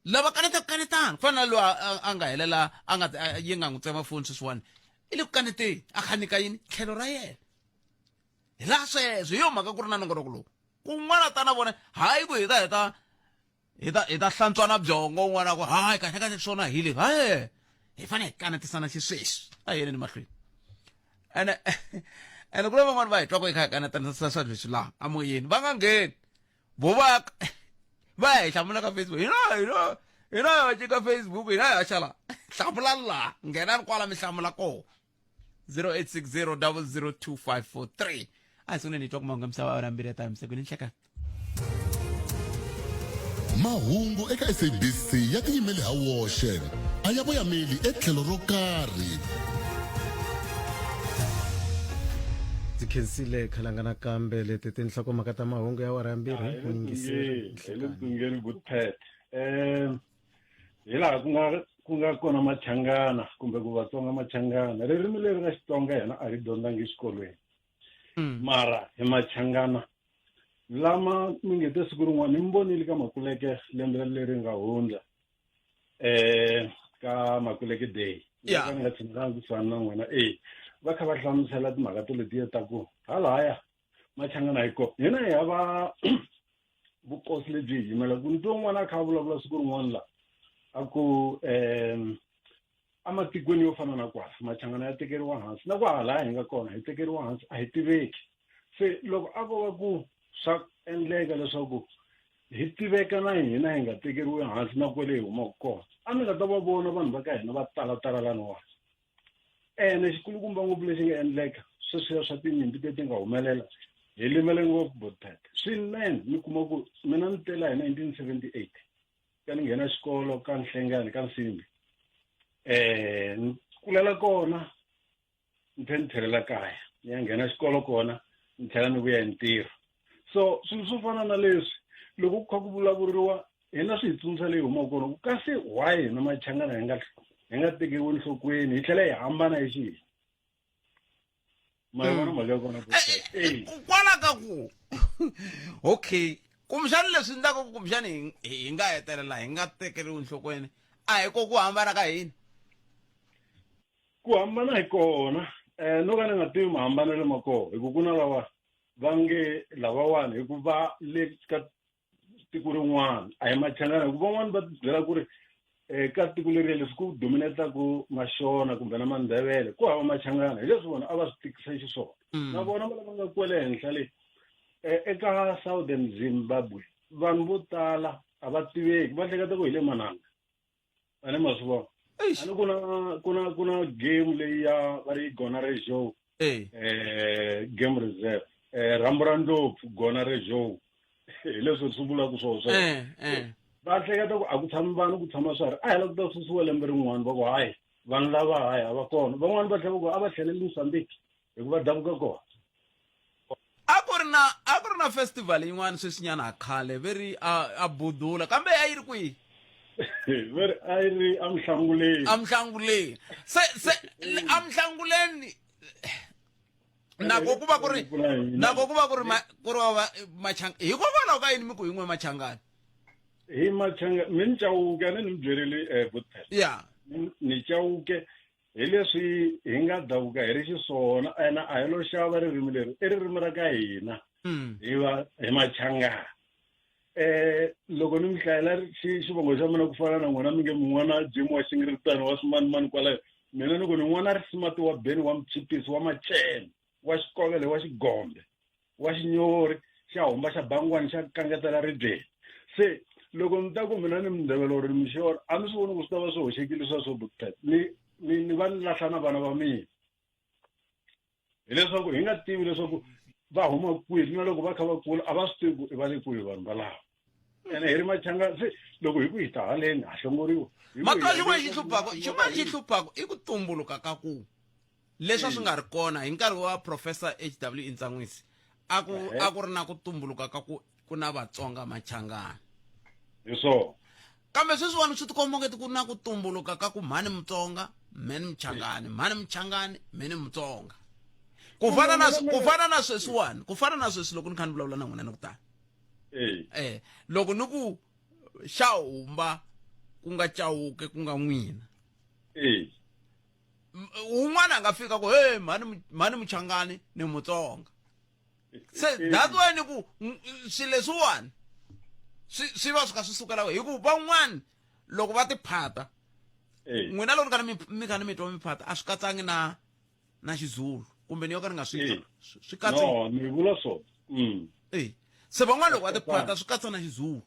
lava kaneta ku kanetana ku fana na loyi a nga helela a nga yi nga n'wi tsema foni sweswiwani, i le ku kaneteni a kha nyika yini tlhelo ra yena. Hi laha sweswo hi yo mhaka ku ri na nongonoko lowu kun'wana ta na vona, hayi ku hi ta hi ta hi ta hi ta hlantswana byongo un'wana ku hayi kahle kahle swona hi leswi, hayi hi fanele hi kanetisana xisweswi, a hi yeleni mahlweni. Ene ene ku na van'wani va hi twaka hi kha hi kanetanisa swa leswi laha amoyeni, va nga ngheni vo va va ya hi hlamula ka Facebook, hina hina Hina hi haxa ka Facebook, hina hi haxa la. Hlamulani laha, nghenani kwala mi hlamula koho. 0860 002543. A hi sunguleni hi twa ku mahungu ya misava awara mbirhi ya ta ni nhlekani. Mahungu eka SABC ya tiyimele ha woxe, a ya voyameli etlhelo ro karhi. Ndzi khensile khalanga nakambe leti tinhlokomhaka ta mahungu ya awara ya mbirhi muyingiseri hi le tsungeni good um hi laha ku nga ku nga kona machangana kumbe ku vatsonga machangana ririmi leri ra xitsonga hina a hi dyondzangi exikolweni mara hi machangana lama mi nge te siku rin'wana ni mi vonile ka makuleke lembe leri nga hundza eh ka makuleke day yeah. ni nga tshinelanga kusuhani na n'wina e va kha va hlamusela timhaka to letiya ta ku halahaya machangana hi kona hina hi hava vukosi lebyi hi yimela ku ni twe un'wana a kha a vulavula siku rin'wana la a ku um ematikweni yo fana na kwala machangana ya tekeriwa hansi na kwahalaya hi nga kona hi tekeriwa hansi a hi tiveki se loko a ko va ku swa endleka leswaku hi tiveka na hina hi nga tekeriwi hansi na kwele hi humaka kona a mi nga ta va vona vanhu va ka hina va talatala laniwani ene xikulukumba ngopfu lexi nga endleka sweswiya swa tinyimpi leti nga humelela hi limele ngopfu botpet swinene mi kuma ku mina ni tela hi 1978 ka ni nghena xikolo ka nhlengani ka nsimbi eh ni kulela kona ni tlhela ni tlhelela kaya ni ya nghena xikolo kona ni tlhela ni vuya hi ntirho so swilo swo fana na leswi loko ku kha ku vulavuriwa hina swi hi tsundzuxa leyi humaka kona ku kasi why hina machangana hi nga hi nga tekeriwi enhlokweni hi tlhela hi hambana hi xihi ma yi vona mhaka ya kona ku eh, kwala ka ku okay kumbexani leswi endlaka ku kumbexani hi hi nga hetelela hi nga tekeriwi enhlokweni a hi ko ku hambana ka hina ku hambana hi kona um no ka ni nga tivi mahambanelo ma kona hi ku ku na lava va nge lavawani hi ku va le ka tiko rin'wana a hi machangana hi ku van'wani va tibyela ku ri um ka tiko leriya leswi ku dominetaku maxona kumbe na mandebele ku hava machangana hi leswi vona a va swi tikisa xiswona mm. na vona va lava nga kwele henhla le eh, eka southern zimbabwe vanhu vo tala a va tiveki va hleketa ku hi le mananga a ni ma swi vona a ni ku na ku na ku na game leyi ya va ri gona re joe eh game reserve eh rambo ra ndlopfu gona re joe hi leswi swi vulaka swona sweswo eh, eh. va hleketa ku a ku tshami vanhu ku tshama swa ri a hi la ku ta susiwa lembe rin'wana va ku hayi vanhu lava hayi a va kona van'wani va tlhela va ku a va tlheleli mozambique hikuva davuka kona a ku ri na a ku ri na festival yin'wana sweswinyana a khale ve ri a a budula kambe a yi ri kwihi ve ri a yi ri emhlanguleni emhlanguleni se se emhlanguleni nako ku va ku ri nako ku va ku ri ku ri wa machanga hikokwalaho ka yini mi ku hi n'we machangani hi machanga mi ni chawuke a ni ni mi byerile um eh, ya ni chawuke hi leswi hi nga davuka hi ri xiswona ene a hi lo xava ririmi leri i ririmi ra ka hina mm. hi va hi machangana eh loko ni mi hlayela xivongo xa mina ku fana na n'wina mi nge min'wana jim wa xingiritani wa swimanimani kwalayo mina ni ku ni n'wana risimati wa beni wa mchipisi wa macele wa xikovele wa xigombe wa xinyori xa humba xa bangwani xa kangetela ribyeni se loko ni ta ku mina ni mundevele or ni mixora a mi swi voni ku swi ta va swi hoxekile sweswo buktet ni ni ni va ni lahla na vana va mina hileswaku hi nga tivi leswaku va huma kwihi na loko va kha va kula a va swi tivi ku i va le kwihi vanhu valava ene hi ri machanga se loko hi ku hi ta haleni ha hlongoriwa maka xin'wana xi hluphaka xin'wana xi hluphaka i ku tumbuluka ka ku leswi a swi nga ri kona hi nkarhi wa professor hw intsan'wisi a ku a ku ri na ku tumbuluka ka ku ku na vatsonga machangana hi swona kambe sweswiwani swi tikomba ongeti ku na ku tumbuluka ka ku mhani mutsonga mhani muchangani mhani muchangani mhani mutsonga ku fana na ku fana na sweswiwani ku fana na sweswi loko ni kha ni vulavula na n'wina ni ku tani eh loko ni ku xa humba ku nga chawuke ku nga n'wina eh un'wana a nga fika ku he mhani mhani muchangani ni mutsonga se that's why ni ku swilo leswiwani swi swi va swi kha swi sukela hi ku van'wani loko va tiphata n'wina loko ni kha ni mi kha ni mi twa mi phata a swi katsangi na na xizulu kumbe ni yo ka ni nga swi swi katsi no ni vula swona mm. eh se van'wana loko va tiphata swi katsa na xizulu.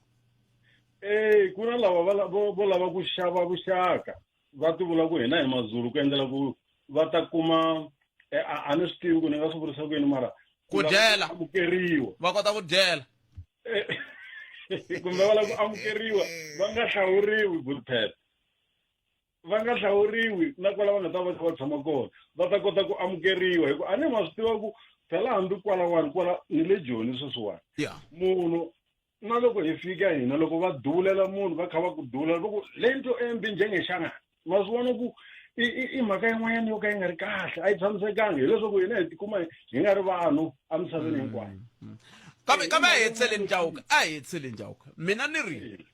Eh, ku na lava va vo vo lava ku xava vuxaka va ti vula ku hina hi mazulu ku endlela ku va ta kuma eh, a a ni swi tivi ku ni nga swi vurisa ku yini mara Ku dyela. amukeriwa va kota ku dyela kumbe va lava ku amukeriwa va nga hlawuriwi bulpet va nga hlawuriwi na kwala va nga ta va kha va tshama kona va ta kota ku amukeriwa hi ku a ni ma swi tiva ku phela hambi kwalawani kwala ni le joni sweswiwani munhu na loko hi fika hina loko va duvulela munhu va kha va ku duvulela va ku le nto embi njengexangana ma swi vona ku i mhaka yin'wanyana yo ka yi nga ri kahle a yi tshamisekanga hileswaku hina hi tikuma hi nga ri vanhu emisaveni mm, hinkwayo mm. kambe kambe a hi hetiseleni Chauke a hi hetiseleni Chauke mina ni ri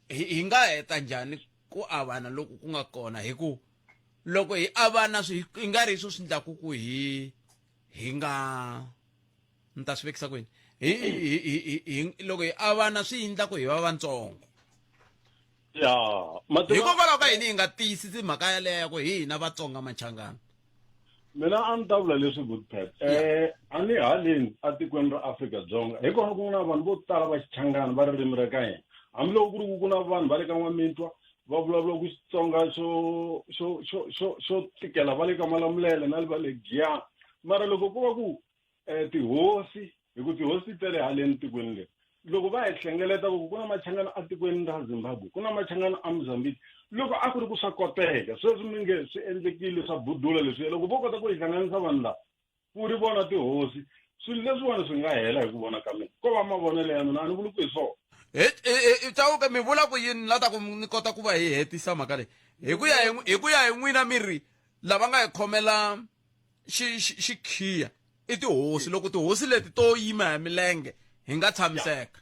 hi nga heta njhani ku avana loku ku nga kona hi ku loko hi avana swi i nga ri hi swo swi endlaku ku hi hi nga ni ta swi vekisa kwini hi hi loko hi avana swi endla ku hi va vantsongo ya hikokwalaho ka yini hi nga tiyisisi mhaka yaleyo ya ku hi hina vatsonga machangana mina a ni ta vula leswi good pet eh a ni haleni atikweni ra Afrika-Dzonga hi kona ku na vanhu vo tala va xichangana va ririmi ra ka hina hambiloko ku ri ku ku na vanhu va le ka n'wamintwa va vulavula ku Xitsonga xo xo xo xo xo tikela va le ka Malamulele na va le Giyani mara loko ko va ku um tihosi hi ku tihosi ti tele haleni tikweni leri loko va hi hlengeleta ku ku na machangana etikweni ra Zimbabwe ku na machangana eMozambique loko a ku ri ku swa koteka sweswi mi nge swi endlekile swa budula leswiya loko vo kota ku hi hlanganisa vanhu lava ku ri vona tihosi swilo leswiwani swi nga hela hi ku vona ka mina ko va mavonelo ya mina a ni vuli ku hi swona Chauke mi vula ku yini la ta ku ni kota ku va hi hetisa mhaka leyi hi ku ya hi ku ya hi n'wina mi ri lava nga hi khomela xikhiya i tihosi loko tihosi leti to yima hi milenge hi nga tshamiseka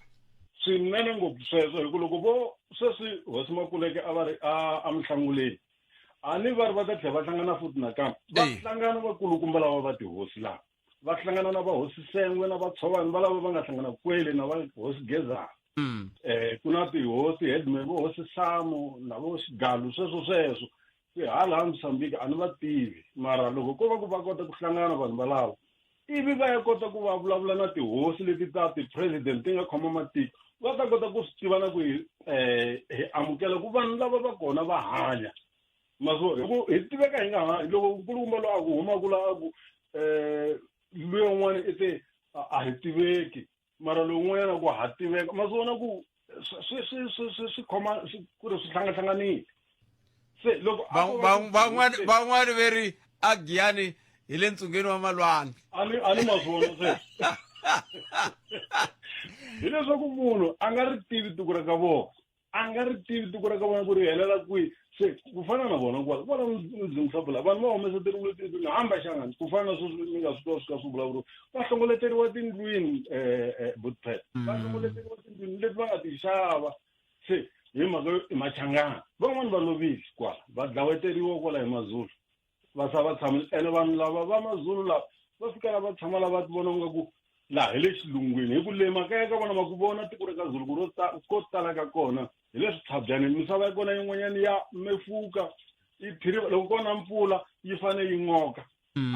swinene ngopfu sweswo hi ku loko vo sweswi hosi makuleke a va ri a a mihlanguleni a ni va ri va ta tlhela va hlangana futhi nakambe va hlangana vakulukumba lava va tihosi lava va hlangana na vahosi sengwe na vatshovani va lava va nga hlangana kwele na va hosi gezana mm. eh ku na tihosi headman vo hosi samu na vo xigalu sweswo sweswo se hala Mozambique a ni va tivi mara loko ko va ku va kota ku hlangana vanhu valavo ivi va ya kota ku va vulavula na tihosi leti ta ti-president ti nga khoma matiko va ta kota ku swi tiva na ku hi um hi amukela ku vanhu lava va kona va hanya maswo hi ku hi tiveka hi nga hanyi loko nkulukumba loyi a ku humaka la a ku um luya un'wana i te a hi tiveki mara lowun'wanyana ku ha tiveka ma swi vona ku swi swi swi swi swi khoma ku ri swi hlangahlanganile se loko van'wani van'wani ve ri a giyani hi le ntsungeni wa malwandle a ni a ni ma swi vona se hileswaku munhu a nga ri tivi tiko ra ka vona a nga ri tivi tiko ra ka vona ku ri helela kwihi se ku fana na vona kwala kwala ndzingusabula vanhu va humesa tirimi leti hamba xangani ku fana na sweswi mi nga swi twa swi ka swi vulavuriwa va hlongoleteriwa tindlwini um eh, eh, butpet va mm. hlongoleteriwa tindlwini leti va nga ti xava se hi mhaka yo i machangana van'wani va lovile kwala va dlaweteriwa kwala hi mazulu va sa va tshama ene vanhu lava va mazulu lava va fika la va tshama lava ti vona nga ku laha hi le xilungwini hi ku le makaya ka vona ma ku vona tiko ra ka zulu ku ro ko tala ka kona hi le switshabyanini misava ya kona yin'wanyana ya mefuka yi phiriva loko kona mpfula yi fane yi n'oka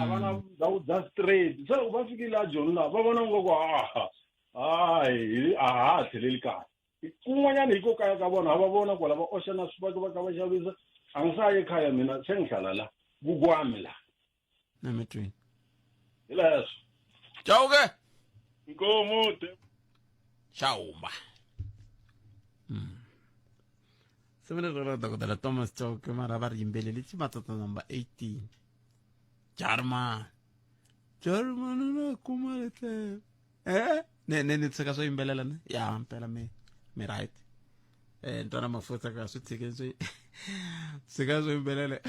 a va na ndhawu bya straight se loko va fikile a joni laha va vona nga ku aha hayi a ha tlheleli kaya kun'wanyana hi ko kaya ka vona ha va vona kwala va oxa na swifaki va kha va xavisa a ngi sa ye khaya mina se ngi hlala la kukwami la emitwini hi leswo chauke nkomo xawumba Siku leri ra dokodela Thomas Chauke mara va ri yimbeleli ximatata number 18 Jarimani Jarimani na kuma letlele eh ne ne ni tshika swo yimbelela ne ya mpela mi mi right eh ntwana mafutha ka swi tshike swi tshika swo yimbelela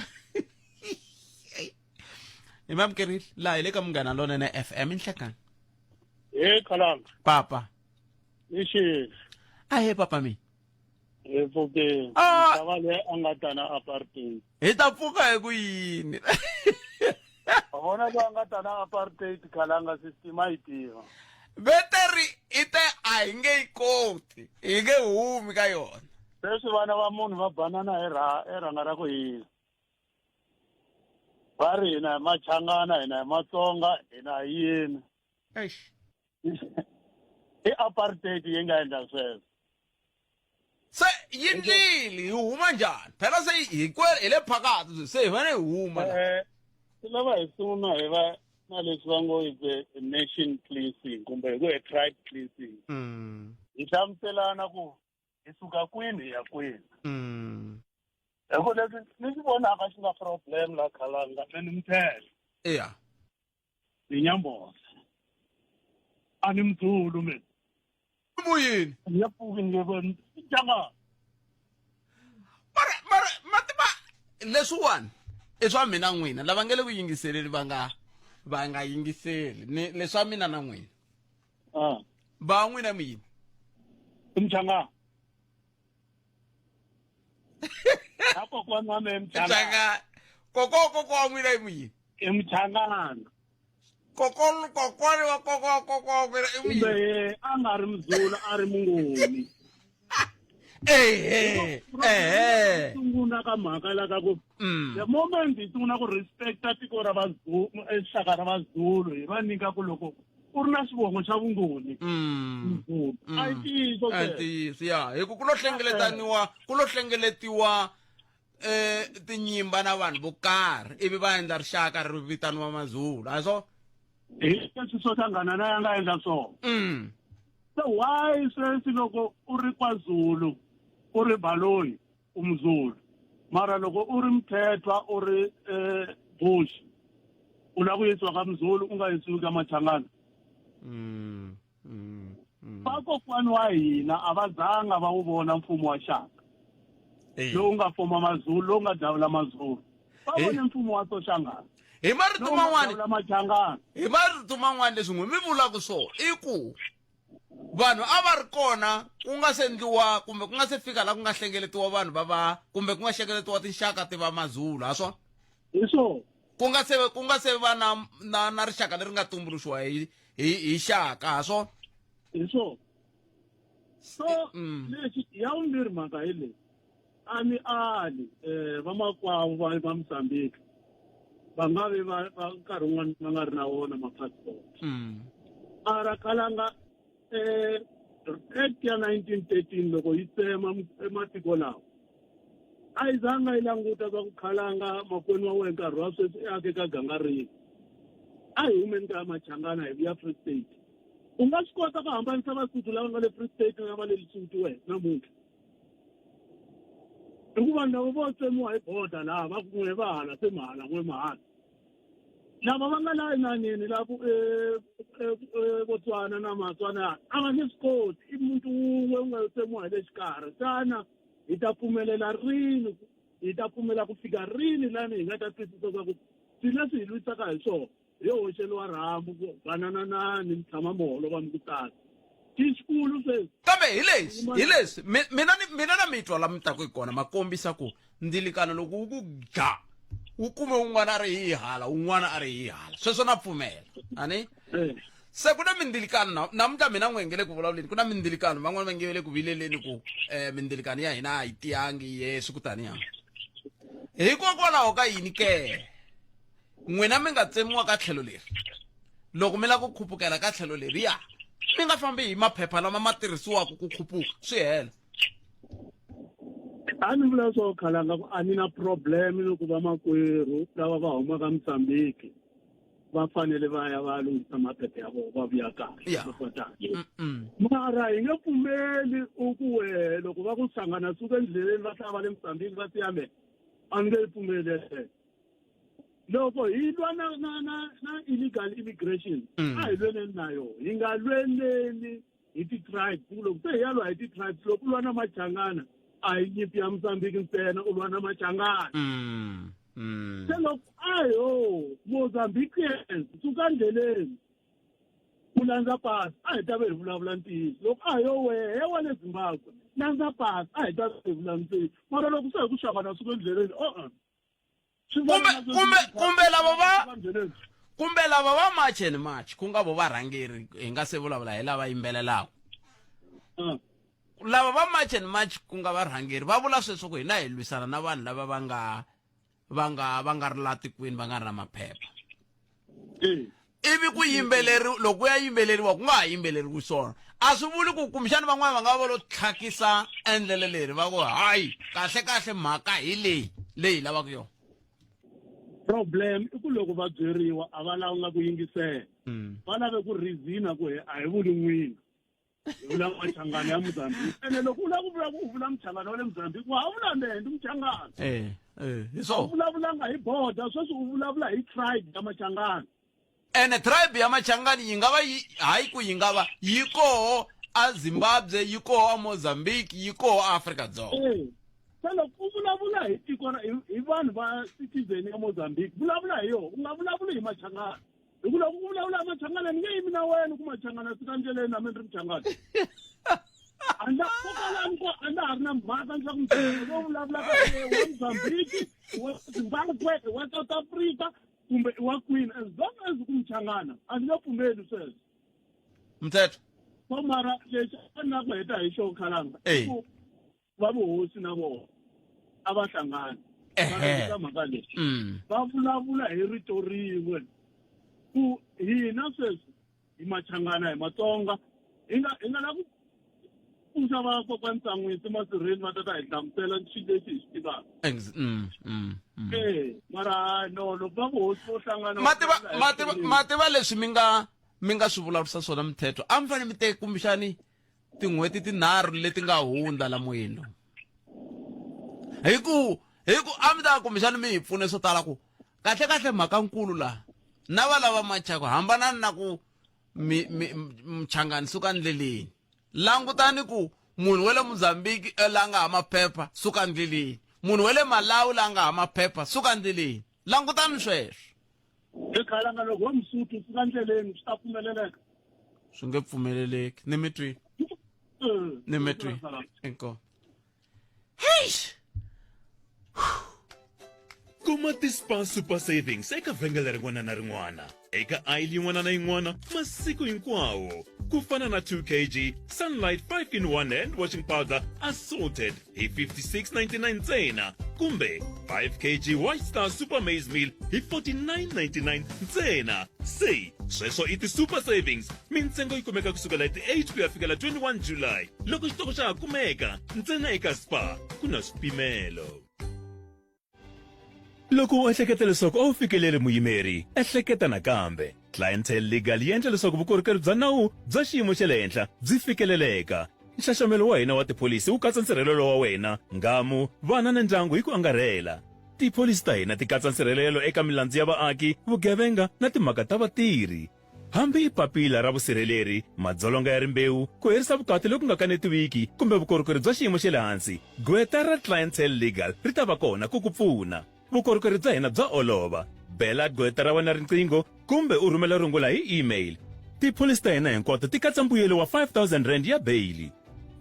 hi mamukerile laha hi le ka munghana lonene FM inhlekani he khalanga papa i xini ahe papa mi hi pfukeni Ah! misava leyi a nga ta na apartheid hi ta pfuka hi ku yini wa vona loyi a nga ta na apartheid khalanga system a yi tiva veteri i te a hi nge yi koti hi nge humi ka yona sweswi vana va munhu va banana hi ra hi rhanga ra ku hisa va ri hina hi machangana hina hi matsonga hina hi yini eish i apartheid yi nga endla sweswo yi ndlili hi huma njhani phela se hinkwerhu hi le phakathi se hi fanele hi huma la Eh, swi lava hi sungula hi va na leswi va ngo is a nation cleansing kumbe hi ku a tribe cleansing hi hlamuselana ku hi suka kwini hi ya kwini hi ku leswi ni swi vonaka xi nga problem la khalanga me ni mthele iya ni nyambosa a ni mzulu mina muyini ni nge pfuki ni nge voni janga mara mativa leswiwani i swa mina n'wina lava nge le ku yingiseleli va nga va nga yingiseli ni leswa mina na n'wina va n'wina mi yini i mchangana na kokwani wa mina mchangana koko koko wa n'wina i muyini i mchangana koko kokwani wa koko wa koko wa n'wina i kumbe muyini a nga ri mzulu a ri mungoni ehe ehe sungula ka mhaka la ka ku the moment hi sungula ku respecta tiko ra vazulu rixaka ra vazulu hi va nyika ku loko u ri na xivongo xa vungoni mzulu a yi ntiyiso a ntiyiso ya hi ku ku lo hlengeletaniwa ku lo hlengeletiwa eh tinyimba na vanhu vo karhi ivi va endla rixaka ri vitaniwa mazulu a swo hi leswi swo hlangana na ya nga endla swona se why sweswi loko u ri kwazulu u ri baloyi u mzulu mara loko u ri mthethwa u ri um bush u lava ku yisiwa ka mzulu u nga yisiwi ka machangana vakokwani wa hina a va zanga va wu vona mfumo wa xaka lowu nga fuma mazulu lowu nga davula mazulu va vone mfumo wa soshangana hi marito man'wani machangana hi marito man'wani leswi n'wi mi vulaka swona i ku vanhu a va ri kona ku nga se ndliwa kumbe ku nga se fika la ku nga hlengeletiwa vanhu va va kumbe ku nga hlengeletiwa tinxaka ti va mazulu ha swona hi swona ku nga se ku nga se va na na na rixaka leri nga tumbuluxiwa hi hi hi xaka ha swona hi swona so lexi ya vumbirhi mhaka hi leyi a ni ali um vamakwavo va va Mozambique va nga vi va va nkarhi wun'wana va nga ri na wona ma-passport mara khalanga um act ya 1913 loko yi tsema matiko lawa a yi zanga yi languta swa ku khalanga makwenu wa wena nkarhi wa sweswi i ake ka ganga rini a hi humeni ka machangana hi vuya Free State u nga swi kota ku hambanisa vasuthu lava nga le Free State na va le Lesotho wena namuntlha hi ku vanhu lava vo tsemiwa hi boda laha va ku n'we va hala se mahala n'we mahala lava va nga la enaneni la ku Botswana na Matswana a va nge swi koti i muntu wun'we wu nga tsemiwa hi le xikarhi xana hi ta pfumelela rini hi ta pfumela ku fika rini lani hi nga ta twisisa swa ku swilo leswi hi lwisaka hi swona hi yo hoxeliwa rhambu ku banananani mi tshama mi holova mi ku tala xikulu sweswi kambe hi leswi hi leswi mina ni mina na mitwa la mi taku hi kona ma kombisa ku ndzilikano loko wu ku ga wu kume un'wana a ri hi hala un'wana a ri hi hala sweswo na pfumela ani se ku na mindzilikano na namuntlha mina n'we nge le ku vulavuleni ku na mindzilikano van'wana va nge le ku vileleni ku um mindzilikano ya hina a yi tiyangi yesu ku taniya hikokwalaho ka yini ke n'wina mi nga tsemiwa ka tlhelo leri loko mi lava ku khupukela ka tlhelo leriya mi nga fambi hi maphepha lama ma tirhisiwaka ku khupuka swi hela A ni vula swo khalanga ku a ni na problem loko vamakwerhu lava va humaka Mozambique va fanele va ya va ya lunghisa maphepha ya vona va vuya kahle Yeah. va tani mara hi nge pfumeli u ku wehe loko va ku hlangana suka endleleni va tlhela va le Mozambique va siya me a ni nge yi pfumeli yeleyo loko hi lwa na na na na illegal immigration a hi lweneni na yona hi nga lweneni hi ti-tribe ku loko se hi ya lwa hi ti-tribes loko u lwa na machangana a hi nyimpi ya Mozambique ntsena u lwa na machangana se loko ayo Mozambiqueans suka ndleleni u landza pasi a hi ta ve hi vulavula ntiyiso loko a yo wehe wa le Zimbabwe landza pasi a hi ta ve hi vulavula ntiyiso mara loko se hi ku xavana suka endleleni o-e kumbe kumbe kumbe lava va kumbe lava va march and march ku nga vo varhangeri hi nga se vulavula hi lava yimbelelaka lava va march and march ku nga varhangeri va vula sweswo ku hina hi lwisana na vanhu lava va nga va nga va nga ri la tikweni va nga ri na maphepha. Ivi ku yimbeleri loko ku ya yimbeleriwa ku nga ha yimbeleriwi swona. A swi vuli ku kumbexana van'wana va nga va lo tlhakisa endlelo leri va ku hayi kahle kahle mhaka hi leyi leyi hi lavaka yona. Problem i ku loko va byeriwa a va lavanga ku yingisela. Va lave ku reason ku a hi vuli n'wina. Hi vula machangana ya Mozambique. Ene loko u lava ku vula ku u vula muchangana wa le Mozambique, wa ha vula mehe ndi muchangana. Eh, eh, hi swona. U vulavulanga hi border, sweswi u vulavula hi tribe ya machangana. Ene tribe ya machangani yi nga va yi hayi ku yi nga va yi koho a Zimbabwe, yi koho a Mozambique, yi koho a Afrika Dzonga. Eh. Se loko u vulavula hi tiko ra hi vanhu va citizen ya Mozambique, vulavula hi yona, u nga vulavuli hi machangana. Hi ku loko u vulavula hi machangana ni nge yimi na wena ku machangana fika ndleleni na mina ni ri muchangana. A na kokwalano ko a na ha ri na mhaka ni swa ku muchangana lowu vulavulaka wa Mozambique, wa Zimbabwe, wa South Africa kumbe i wa kwini as long as ku muchangana a ni nge pfumeli sweswo. Mthetho. So mara lexi a ni lava ku heta hi xona khalanga i ku va vuhosi na vona a va hlangani va rhangisa mhaka leyi va vulavula hi rito rin'we ku hina sweswi hi machangana hi matsonga hi nga hi nga la ku pfuxa va kokwani Tsan'wisi masirheni va ta ta hi hlamusela xilo lexi hi xi tivaka e mara no loko va vuhosi vo hlangana mativa mativa mativa leswi mi nga mi nga swi vulavurisa swona mthetho a mi fanele mi teke kumbexani tin'hweti tinharhu leti nga hundza la moyeni lowu hi ku hi ku a mi ta kumbexani mi hi pfune swo tala ku kahle kahle mhaka nkulu laha na va lava machako hambanani na ku mi mi mchangani suka ndleleni langutani ku munhu wa le Mozambique eh, la nga ha maphepha suka ndleleni munhu wa le Malawi la nga ha maphepha suka ndleleni langutani sweswo Ekhalanga loko wa Msuthu suka ndleleni swi ta pfumeleleka swi nge pfumeleleki ni mi twile ni mi twile inkomu heish Kuma ti-Spar Super Savings eka vhengele rin'wana na rin'wana, eka aisle yin'wana na yin'wana masiku hinkwawo. Ku fana na 2 kg Sunlight 5 in 1 hand washing powder assorted hi 56.99 ntsena kumbe 5 kg White Star Super Maize Meal hi 49.99 ntsena. Se sweswo i ti-super savings. Mintsengo yi kumeka kusukela hi ti-8 ku ya fikela 21 July loko xitoko xa ha kumeka ntsena eka Spar ku na swipimelo. Loko u ehleketa leswaku a wu fikeleli muyimeri, ehleketa nakambe. Clientele Legal yi endla leswaku vukorhokeri bya nawu bya xiyimo xa le henhla byi fikeleleka. Nxaxamelo wa hina wa tipholisi wu katsa nsirhelelo wa wena, nghamu, vana na ndyangu hi ku angarhela. Tipholisi ta hina ti katsa nsirhelelo eka milandzu ya vaaki, vugevenga na timhaka ta vatirhi. Hambi i papila ra vusirheleri, madzolonga ya rimbewu, ku herisa vukati loku nga kanetiwiki kumbe vukorhokeri bya xiyimo xa le hansi, gqweta ra Clientele Legal ri ta va kona ku ku pfuna. Vukorhokeri bya hina bya olova. Bela gqweta ra wena riqingho kumbe u rhumela rungula hi email. Tipholisi ta hina hinkwato ti katsa mbuyelo wa R5000 ya beyili.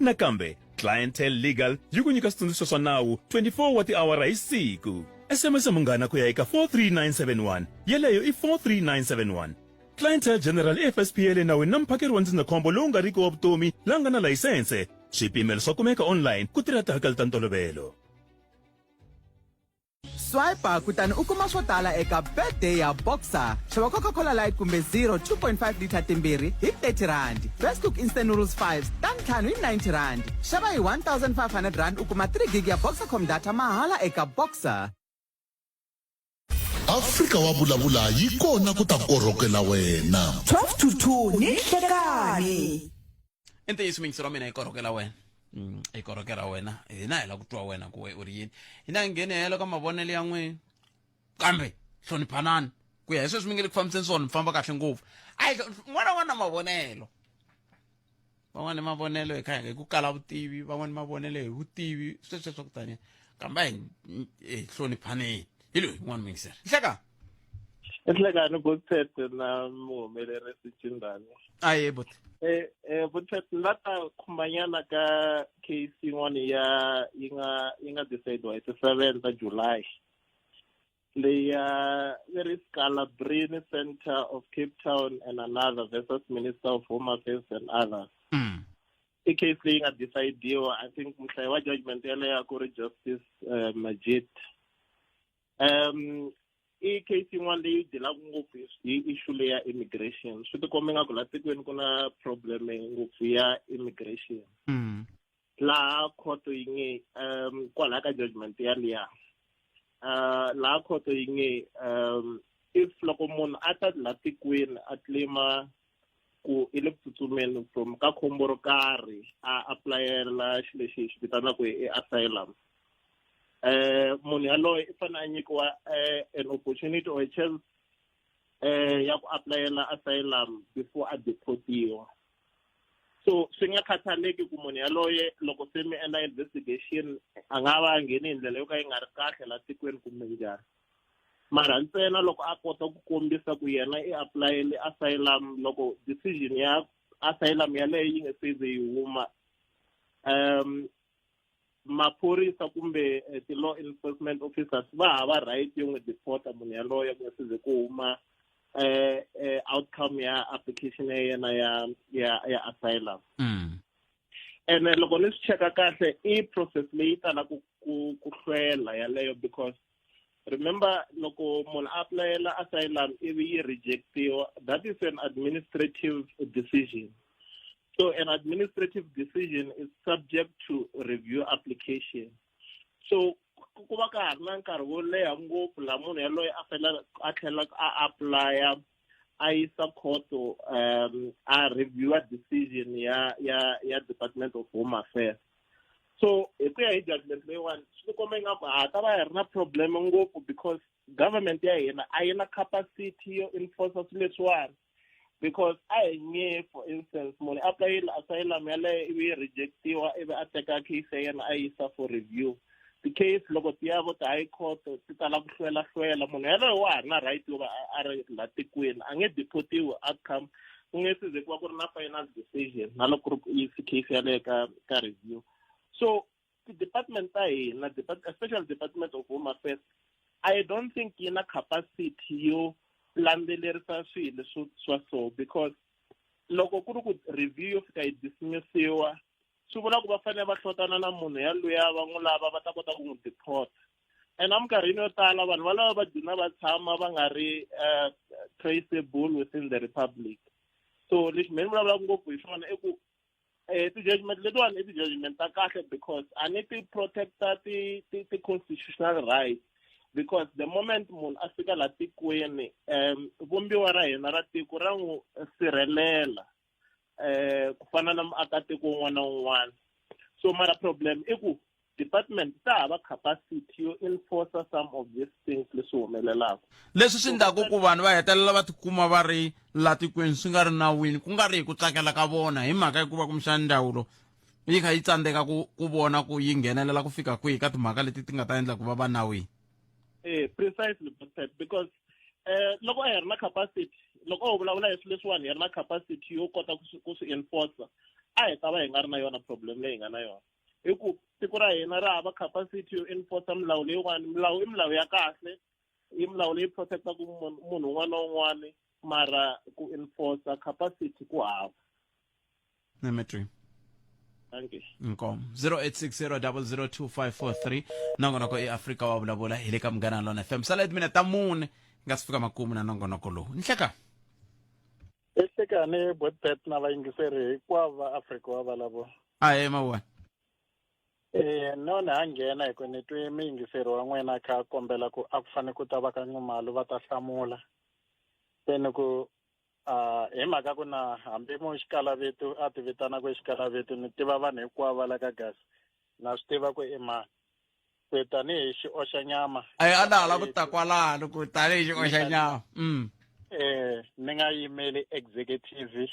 Nakambe, Clientele Legal yi ku nyika switsundzuxo swa nawu 24 wa tiawara hi siku. SMS munghana ku ya eka 43971. Yeleyo i 43971. Clientele General i FSP ya le nawini na muphakeri wa ndzindzakhombo lowu nga riki wa vutomi la nga na layisense. Swipimelo swa kumeka online ku tirha tihakelo ta ntolovelo. Swipe kutani u kuma swo tala eka birthday ya Boxer. Xava Coca-Cola Light kumbe Zero 2.5 liter timbirhi hi 30 rand. Best Cook Instant Noodles 5 ta ntlhanu hi 90 rand. Xava hi 1500 rand u kuma 3 gig ya Boxercom data mahala eka Boxer. Afrika wa vulavula yi kona ku ta korhokela wena. 12 to 2 ni nhlekani. I ntiyiso miyingiselo wa mina yi korhokela wena yi korhokela wena hina hi lava ku twa wena ku we u ri yini hina hi ngheni helo ka mavonelo ya n'wina kambe hloniphanani ku ya hi sweswi mi nge le ku fambiseni swona mi famba kahle ngopfu a hi n'wana wa na mavonelo van'wani mavonelo hi kha hi ku kala vutivi van'wani mavonelo hi vutivi sweswo swa ku taniya kambe a hi hloniphaneni hi loyi n'wana muyingiseri nhleka Nhlekani Butete na muhumelerisi Chindani. Aye buti. Eh eh Butete la ta khumbanyana ka case yin'wana ya yi nga yi nga decide hi ti 7 ta July. Leyi ya leri Scalabrini Center of Cape Town and another versus Minister of Home Affairs and others. I case leyi nga decidiwa I think muhlayi wa judgment yaleyo a ku ri Justice Majid. i case yin'wana leyi dilaka ngopfu hi issue leyi ya immigration swi tikomba ingaku laha tikweni ku na problem ngopfu ya immigration mm. laha khoto yi nge um kwalaha ka judgment ya liya uh laha khoto yi nge um if loko munhu a ta laha tikweni a claima ku i le ku tsutsumeni from ka khombo ro karhi a apulayela xilo lexi hi xi vitanaka i asylum eh munhu yaloye i fanele a nyikiwa eh, an opportunity or a chance eh ya ku apulayela asylum before a deportiwa so swi nga khathaleki ku munhu yaloye loko se mi endla investigation a nga va a ngheni hi ndlela yo ka yi nga ri kahle la tikweni kumbe njhani mara ntsena loko a kota ku kombisa ku yena i apulayele asylum loko decision ya asylum yaleyo yi nga se ze yi huma um maphorisa kumbe eh, ti-law enforcement officers va hava right yo n'wi deporta munhu yaloye ku nga se ze ku huma eh, eh, outcome ya application ya yena ya ya ya asylum mm. ene loko ni swi cheka kahle i process leyi talaka ku ku hlwela yaleyo because remember loko munhu a apulayela asylum ivi yi rejectiwa that is an administrative decision so an administrative decision is subject to review application so ku va ka ha ri na nkarhi wo leha ngopfu laha munhu yaloye a fanele a tlhela a apulaya a yisa khoto um a reviewa decision ya ya ya department of home affairs so hi ku ya hi judgment leyiwani swi tikomba ingaku ha ta va hi ri na problem ngopfu because government ya hina a yi na capacity yo enforce swilo leswiwani because a hi nge for instance munhu a aplayile asylum yaleyo ivi yi rejectiwa ivi a teka case ya yena a yisa for review ti-case loko ti ya vo ti-high court ti tala ku hlwela hlwela munhu yaloye wa ha ri na right yo va a ri la tikweni a nge deportiwi outcome ku nge se ze ku va ku ri na final decision na loko ku ri ku yisi case yaleyo ka ka review so ti-department ta hina especially department of home affairs i don't think yi na capacity yo landzelerisa swilo leswi swa so because loko ku ri ku review yo fika yi dismissiwa swi vula ku va fanele va hlotana na munhu yaloya va n'wi lava va ta kota ku n'wi deport and eminkarhini yo tala vanhu valava va gcina va tshama va nga ri uh, traceable within the republic so lexi me ni vulavulaka ngopfu hi swona i ku eh ti-judgment letiwani i ti-judgment ta kahle because a ni ti protecta ti-constitutional rights because the moment munhu a fika laha tikweni um vumbiwa ra hina ra tiko ra n'wi sirhelela eh ku fana na muakatiko un'wana na un'wana so mara problem i ku department ta hava capacity yo enforce some of these things leswi humelelaka leswi swi endlaku ku vanhu va hetelela va tikuma va ri la tikweni swi nga ri nawini ku nga ri hi ku tsakela ka vona hi mhaka hikuva kumbexana ndzawulo yi kha yi tsandzeka ku ku vona ku yi nghenelela ku fika kwihi ka timhaka leti ti nga ta endla ku va va nawini eh precisely because eh loko a hi ri na capacity loko ho vulavula hi swilo leswiwani hi ri na capacity yo kota ku swi enforce a hi ta va hi nga ri na yona problem leyi hi nga na yona hi ku tiko ra hina ra hava capacity yo enforce milawu leyiwani milawu i milawu ya kahle i milawu leyi protectaka munhu un'wana na un'wana mara ku enforce capacity ku hava Nemetri. Thank you. Nkom 0860002543 nongonoko i Afrika wa vulavula hi le ka Munghana Lona FM sala timina ta mune nga si fika makumu na nongonoko lowu nhleka ehlekani botpet na vayingiseri hinkwavo va afrika wa valavo ahe mavona Eh no ni ha nghena hi ku ni twe muyingiseri wa n'wina a kha a kombela ku a ku fanele ku ta va ka Nxumalo va ta hlamula se ni ku a hi mhaka ku na hambi mu xikalaveto a ti vitana ku xikalaveto ni tiva vanhu hinkwavo va la ka gasi na swi tiva ku i mani ku tanihi xi oxa nyama ayi a na hala ku ta kwalano ku tanihi xi oxa nyama mm. eh ni nga yimeli executive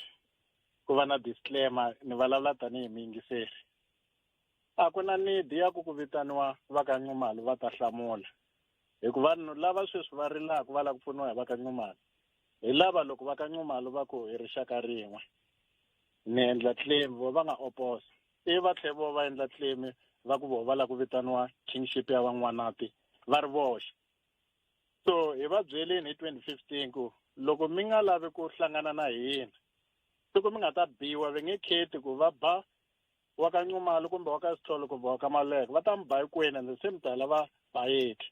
ku va na disclaimer ni vulavula tanihi muyingiseri a ku na need ya ku ku vitaniwa va ka Nxumalo va ta hlamula hikuva vanhu lava sweswi va rilaka va lava ku pfuniwa hi va ka Nxumalo hi lava loko va ka Nxumalo va ku hi rixaka rin'we ni endla claim vo va nga oposa ivi va tlhe vo va endla claim va ku vo va lava ku vitaniwa kingship ya van'wanati va ri voxe so hi va byeleni hi 2015 ku loko mi nga lavi ku hlangana na hina siku mi nga ta biwa va nge kheti ku va ba wa ka Nxumalo kumbe wa ka Sithole kumbe wa ka Maleka va ta mi ba hinkwenu and se mi ta lava bayeti.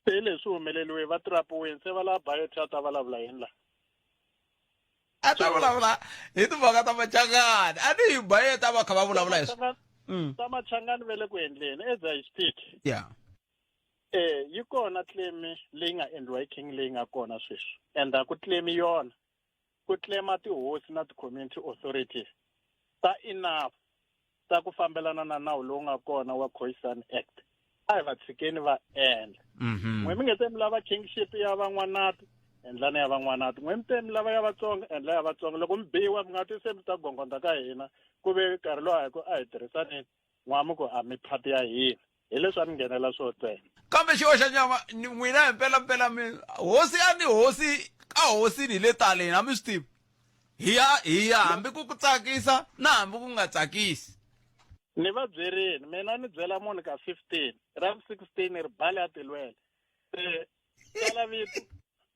Se leswi humeleliwe va trapiwini se va lava bayethe a ta vulavula yini la a ta vulavula hi timhaka ta machangani a ni hi bayethe a va kha va vulavula hi swona Ta machangani ve le ku endleni as I speak. Yeah. Eh yi kona claim leyi nga endliwa hi king leyi nga kona sweswi and a ku claim yona ku claima tihosi na ti-community authorities ta enough ta ku fambelana na nawu lowu nga kona wa Khoisan Act a hi va tshikeni va endla n'we mi nge se mi lava kingship ya van'wanati endlani ya van'wanati n'we mi te mi lava ya vatsonga endla ya vatsonga loko mi biwa mi nga ti se mi ta gongonda ka hina ku ve nkarhi lowu a hi ku a hi tirhisaneni n'wa mi ku a mi phati ya hina hi leswi a mi nghenela swo ntsena kambe xi oxa nyama ni n'wina hi mpelampela mi hosi a ni hosi ka hosini hi le taleni a mi swi tivi hi ya hi ya hambi ku ku tsakisa na hambi ku nga tsakisi ni va byerini mina ni byela munhu ka 15 ra vu 16 ri bale a tilwela se tsala vito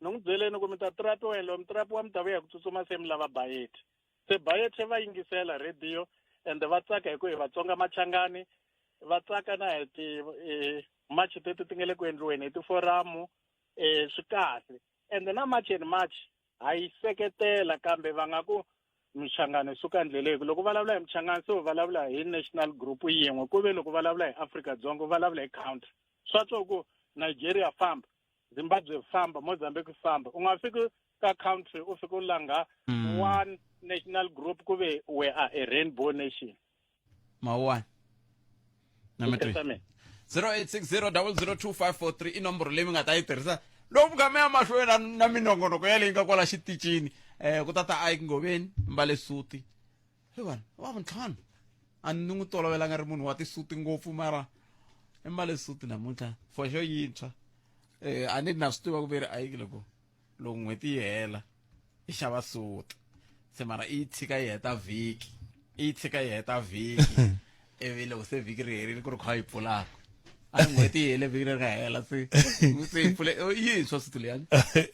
ni n'wi byeleni ku mi ta trapiwa yini loko mi trapiwa mi ta vuya hi ku tsutsuma se mi lava bayeti se bayeti va yingisela radio ende va tsaka hi ku hi vatsonga machangani va tsaka na hi ti eh, march teti ti nga le ku endliweni hi tiforamu um swi kahle ende na march and march ha yi seketela kambe va nga ku michangano suka ndleleni loko vulavula hi michangano se vulavula hi national group yin'we ku ve loko vulavula hi Afrika-Dzonga vulavula hi country swa twa ku Nigeria famba Zimbabwe famba Mozambique famba u nga fiki ka country u fika u langha one national group ku ve we are a rainbow nation mawuwani na mi twi Khensa mina. 0860002543 i nomboro leyi mi nga ta yi tirhisa loko mi kha mi ya mahlweni na, na minongonoko yaleyi nga kwala xitichini um ku ta ta Ike Ngoveni mbale suti he vanhu wa vuntlhanu a ni n'wi tolovelanga ri munhu wa tisuti ngopfu mara i mbale suti namuntlha for sure yintshwa um a ni na swi tiva ku ve ri Ike loko loko n'hweti yi hela i xava suti se mara i yi tshika yi heta vhiki i yi tshika yi heta vhiki ivi loko se vhiki ri herile ku ri kha yi pfulaka a ni n'hweti yi hele vhiki leri nga hela se se yi pfule oh, yintshwa suti leyani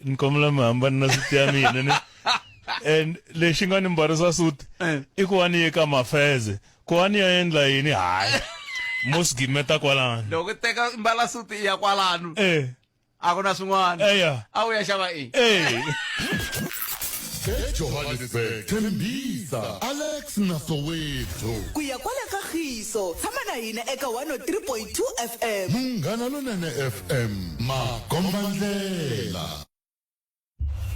ni kombela mi hambana na suti ya mina ni and lexi nga ni mbarisa suti i ku va ni ye ka mafeze ku va ni ya endla yini hayi mo swi gimeta kwalano loko u teka mbala suti i ya kwalano eh a ku na swin'wana Eya. a wu ya xava i Eh. ejohannesburg tembisa alex na soweto ku ya kwale ka khiso tshama na hina eka 103.2 fm munghana lonene fm makombandlela.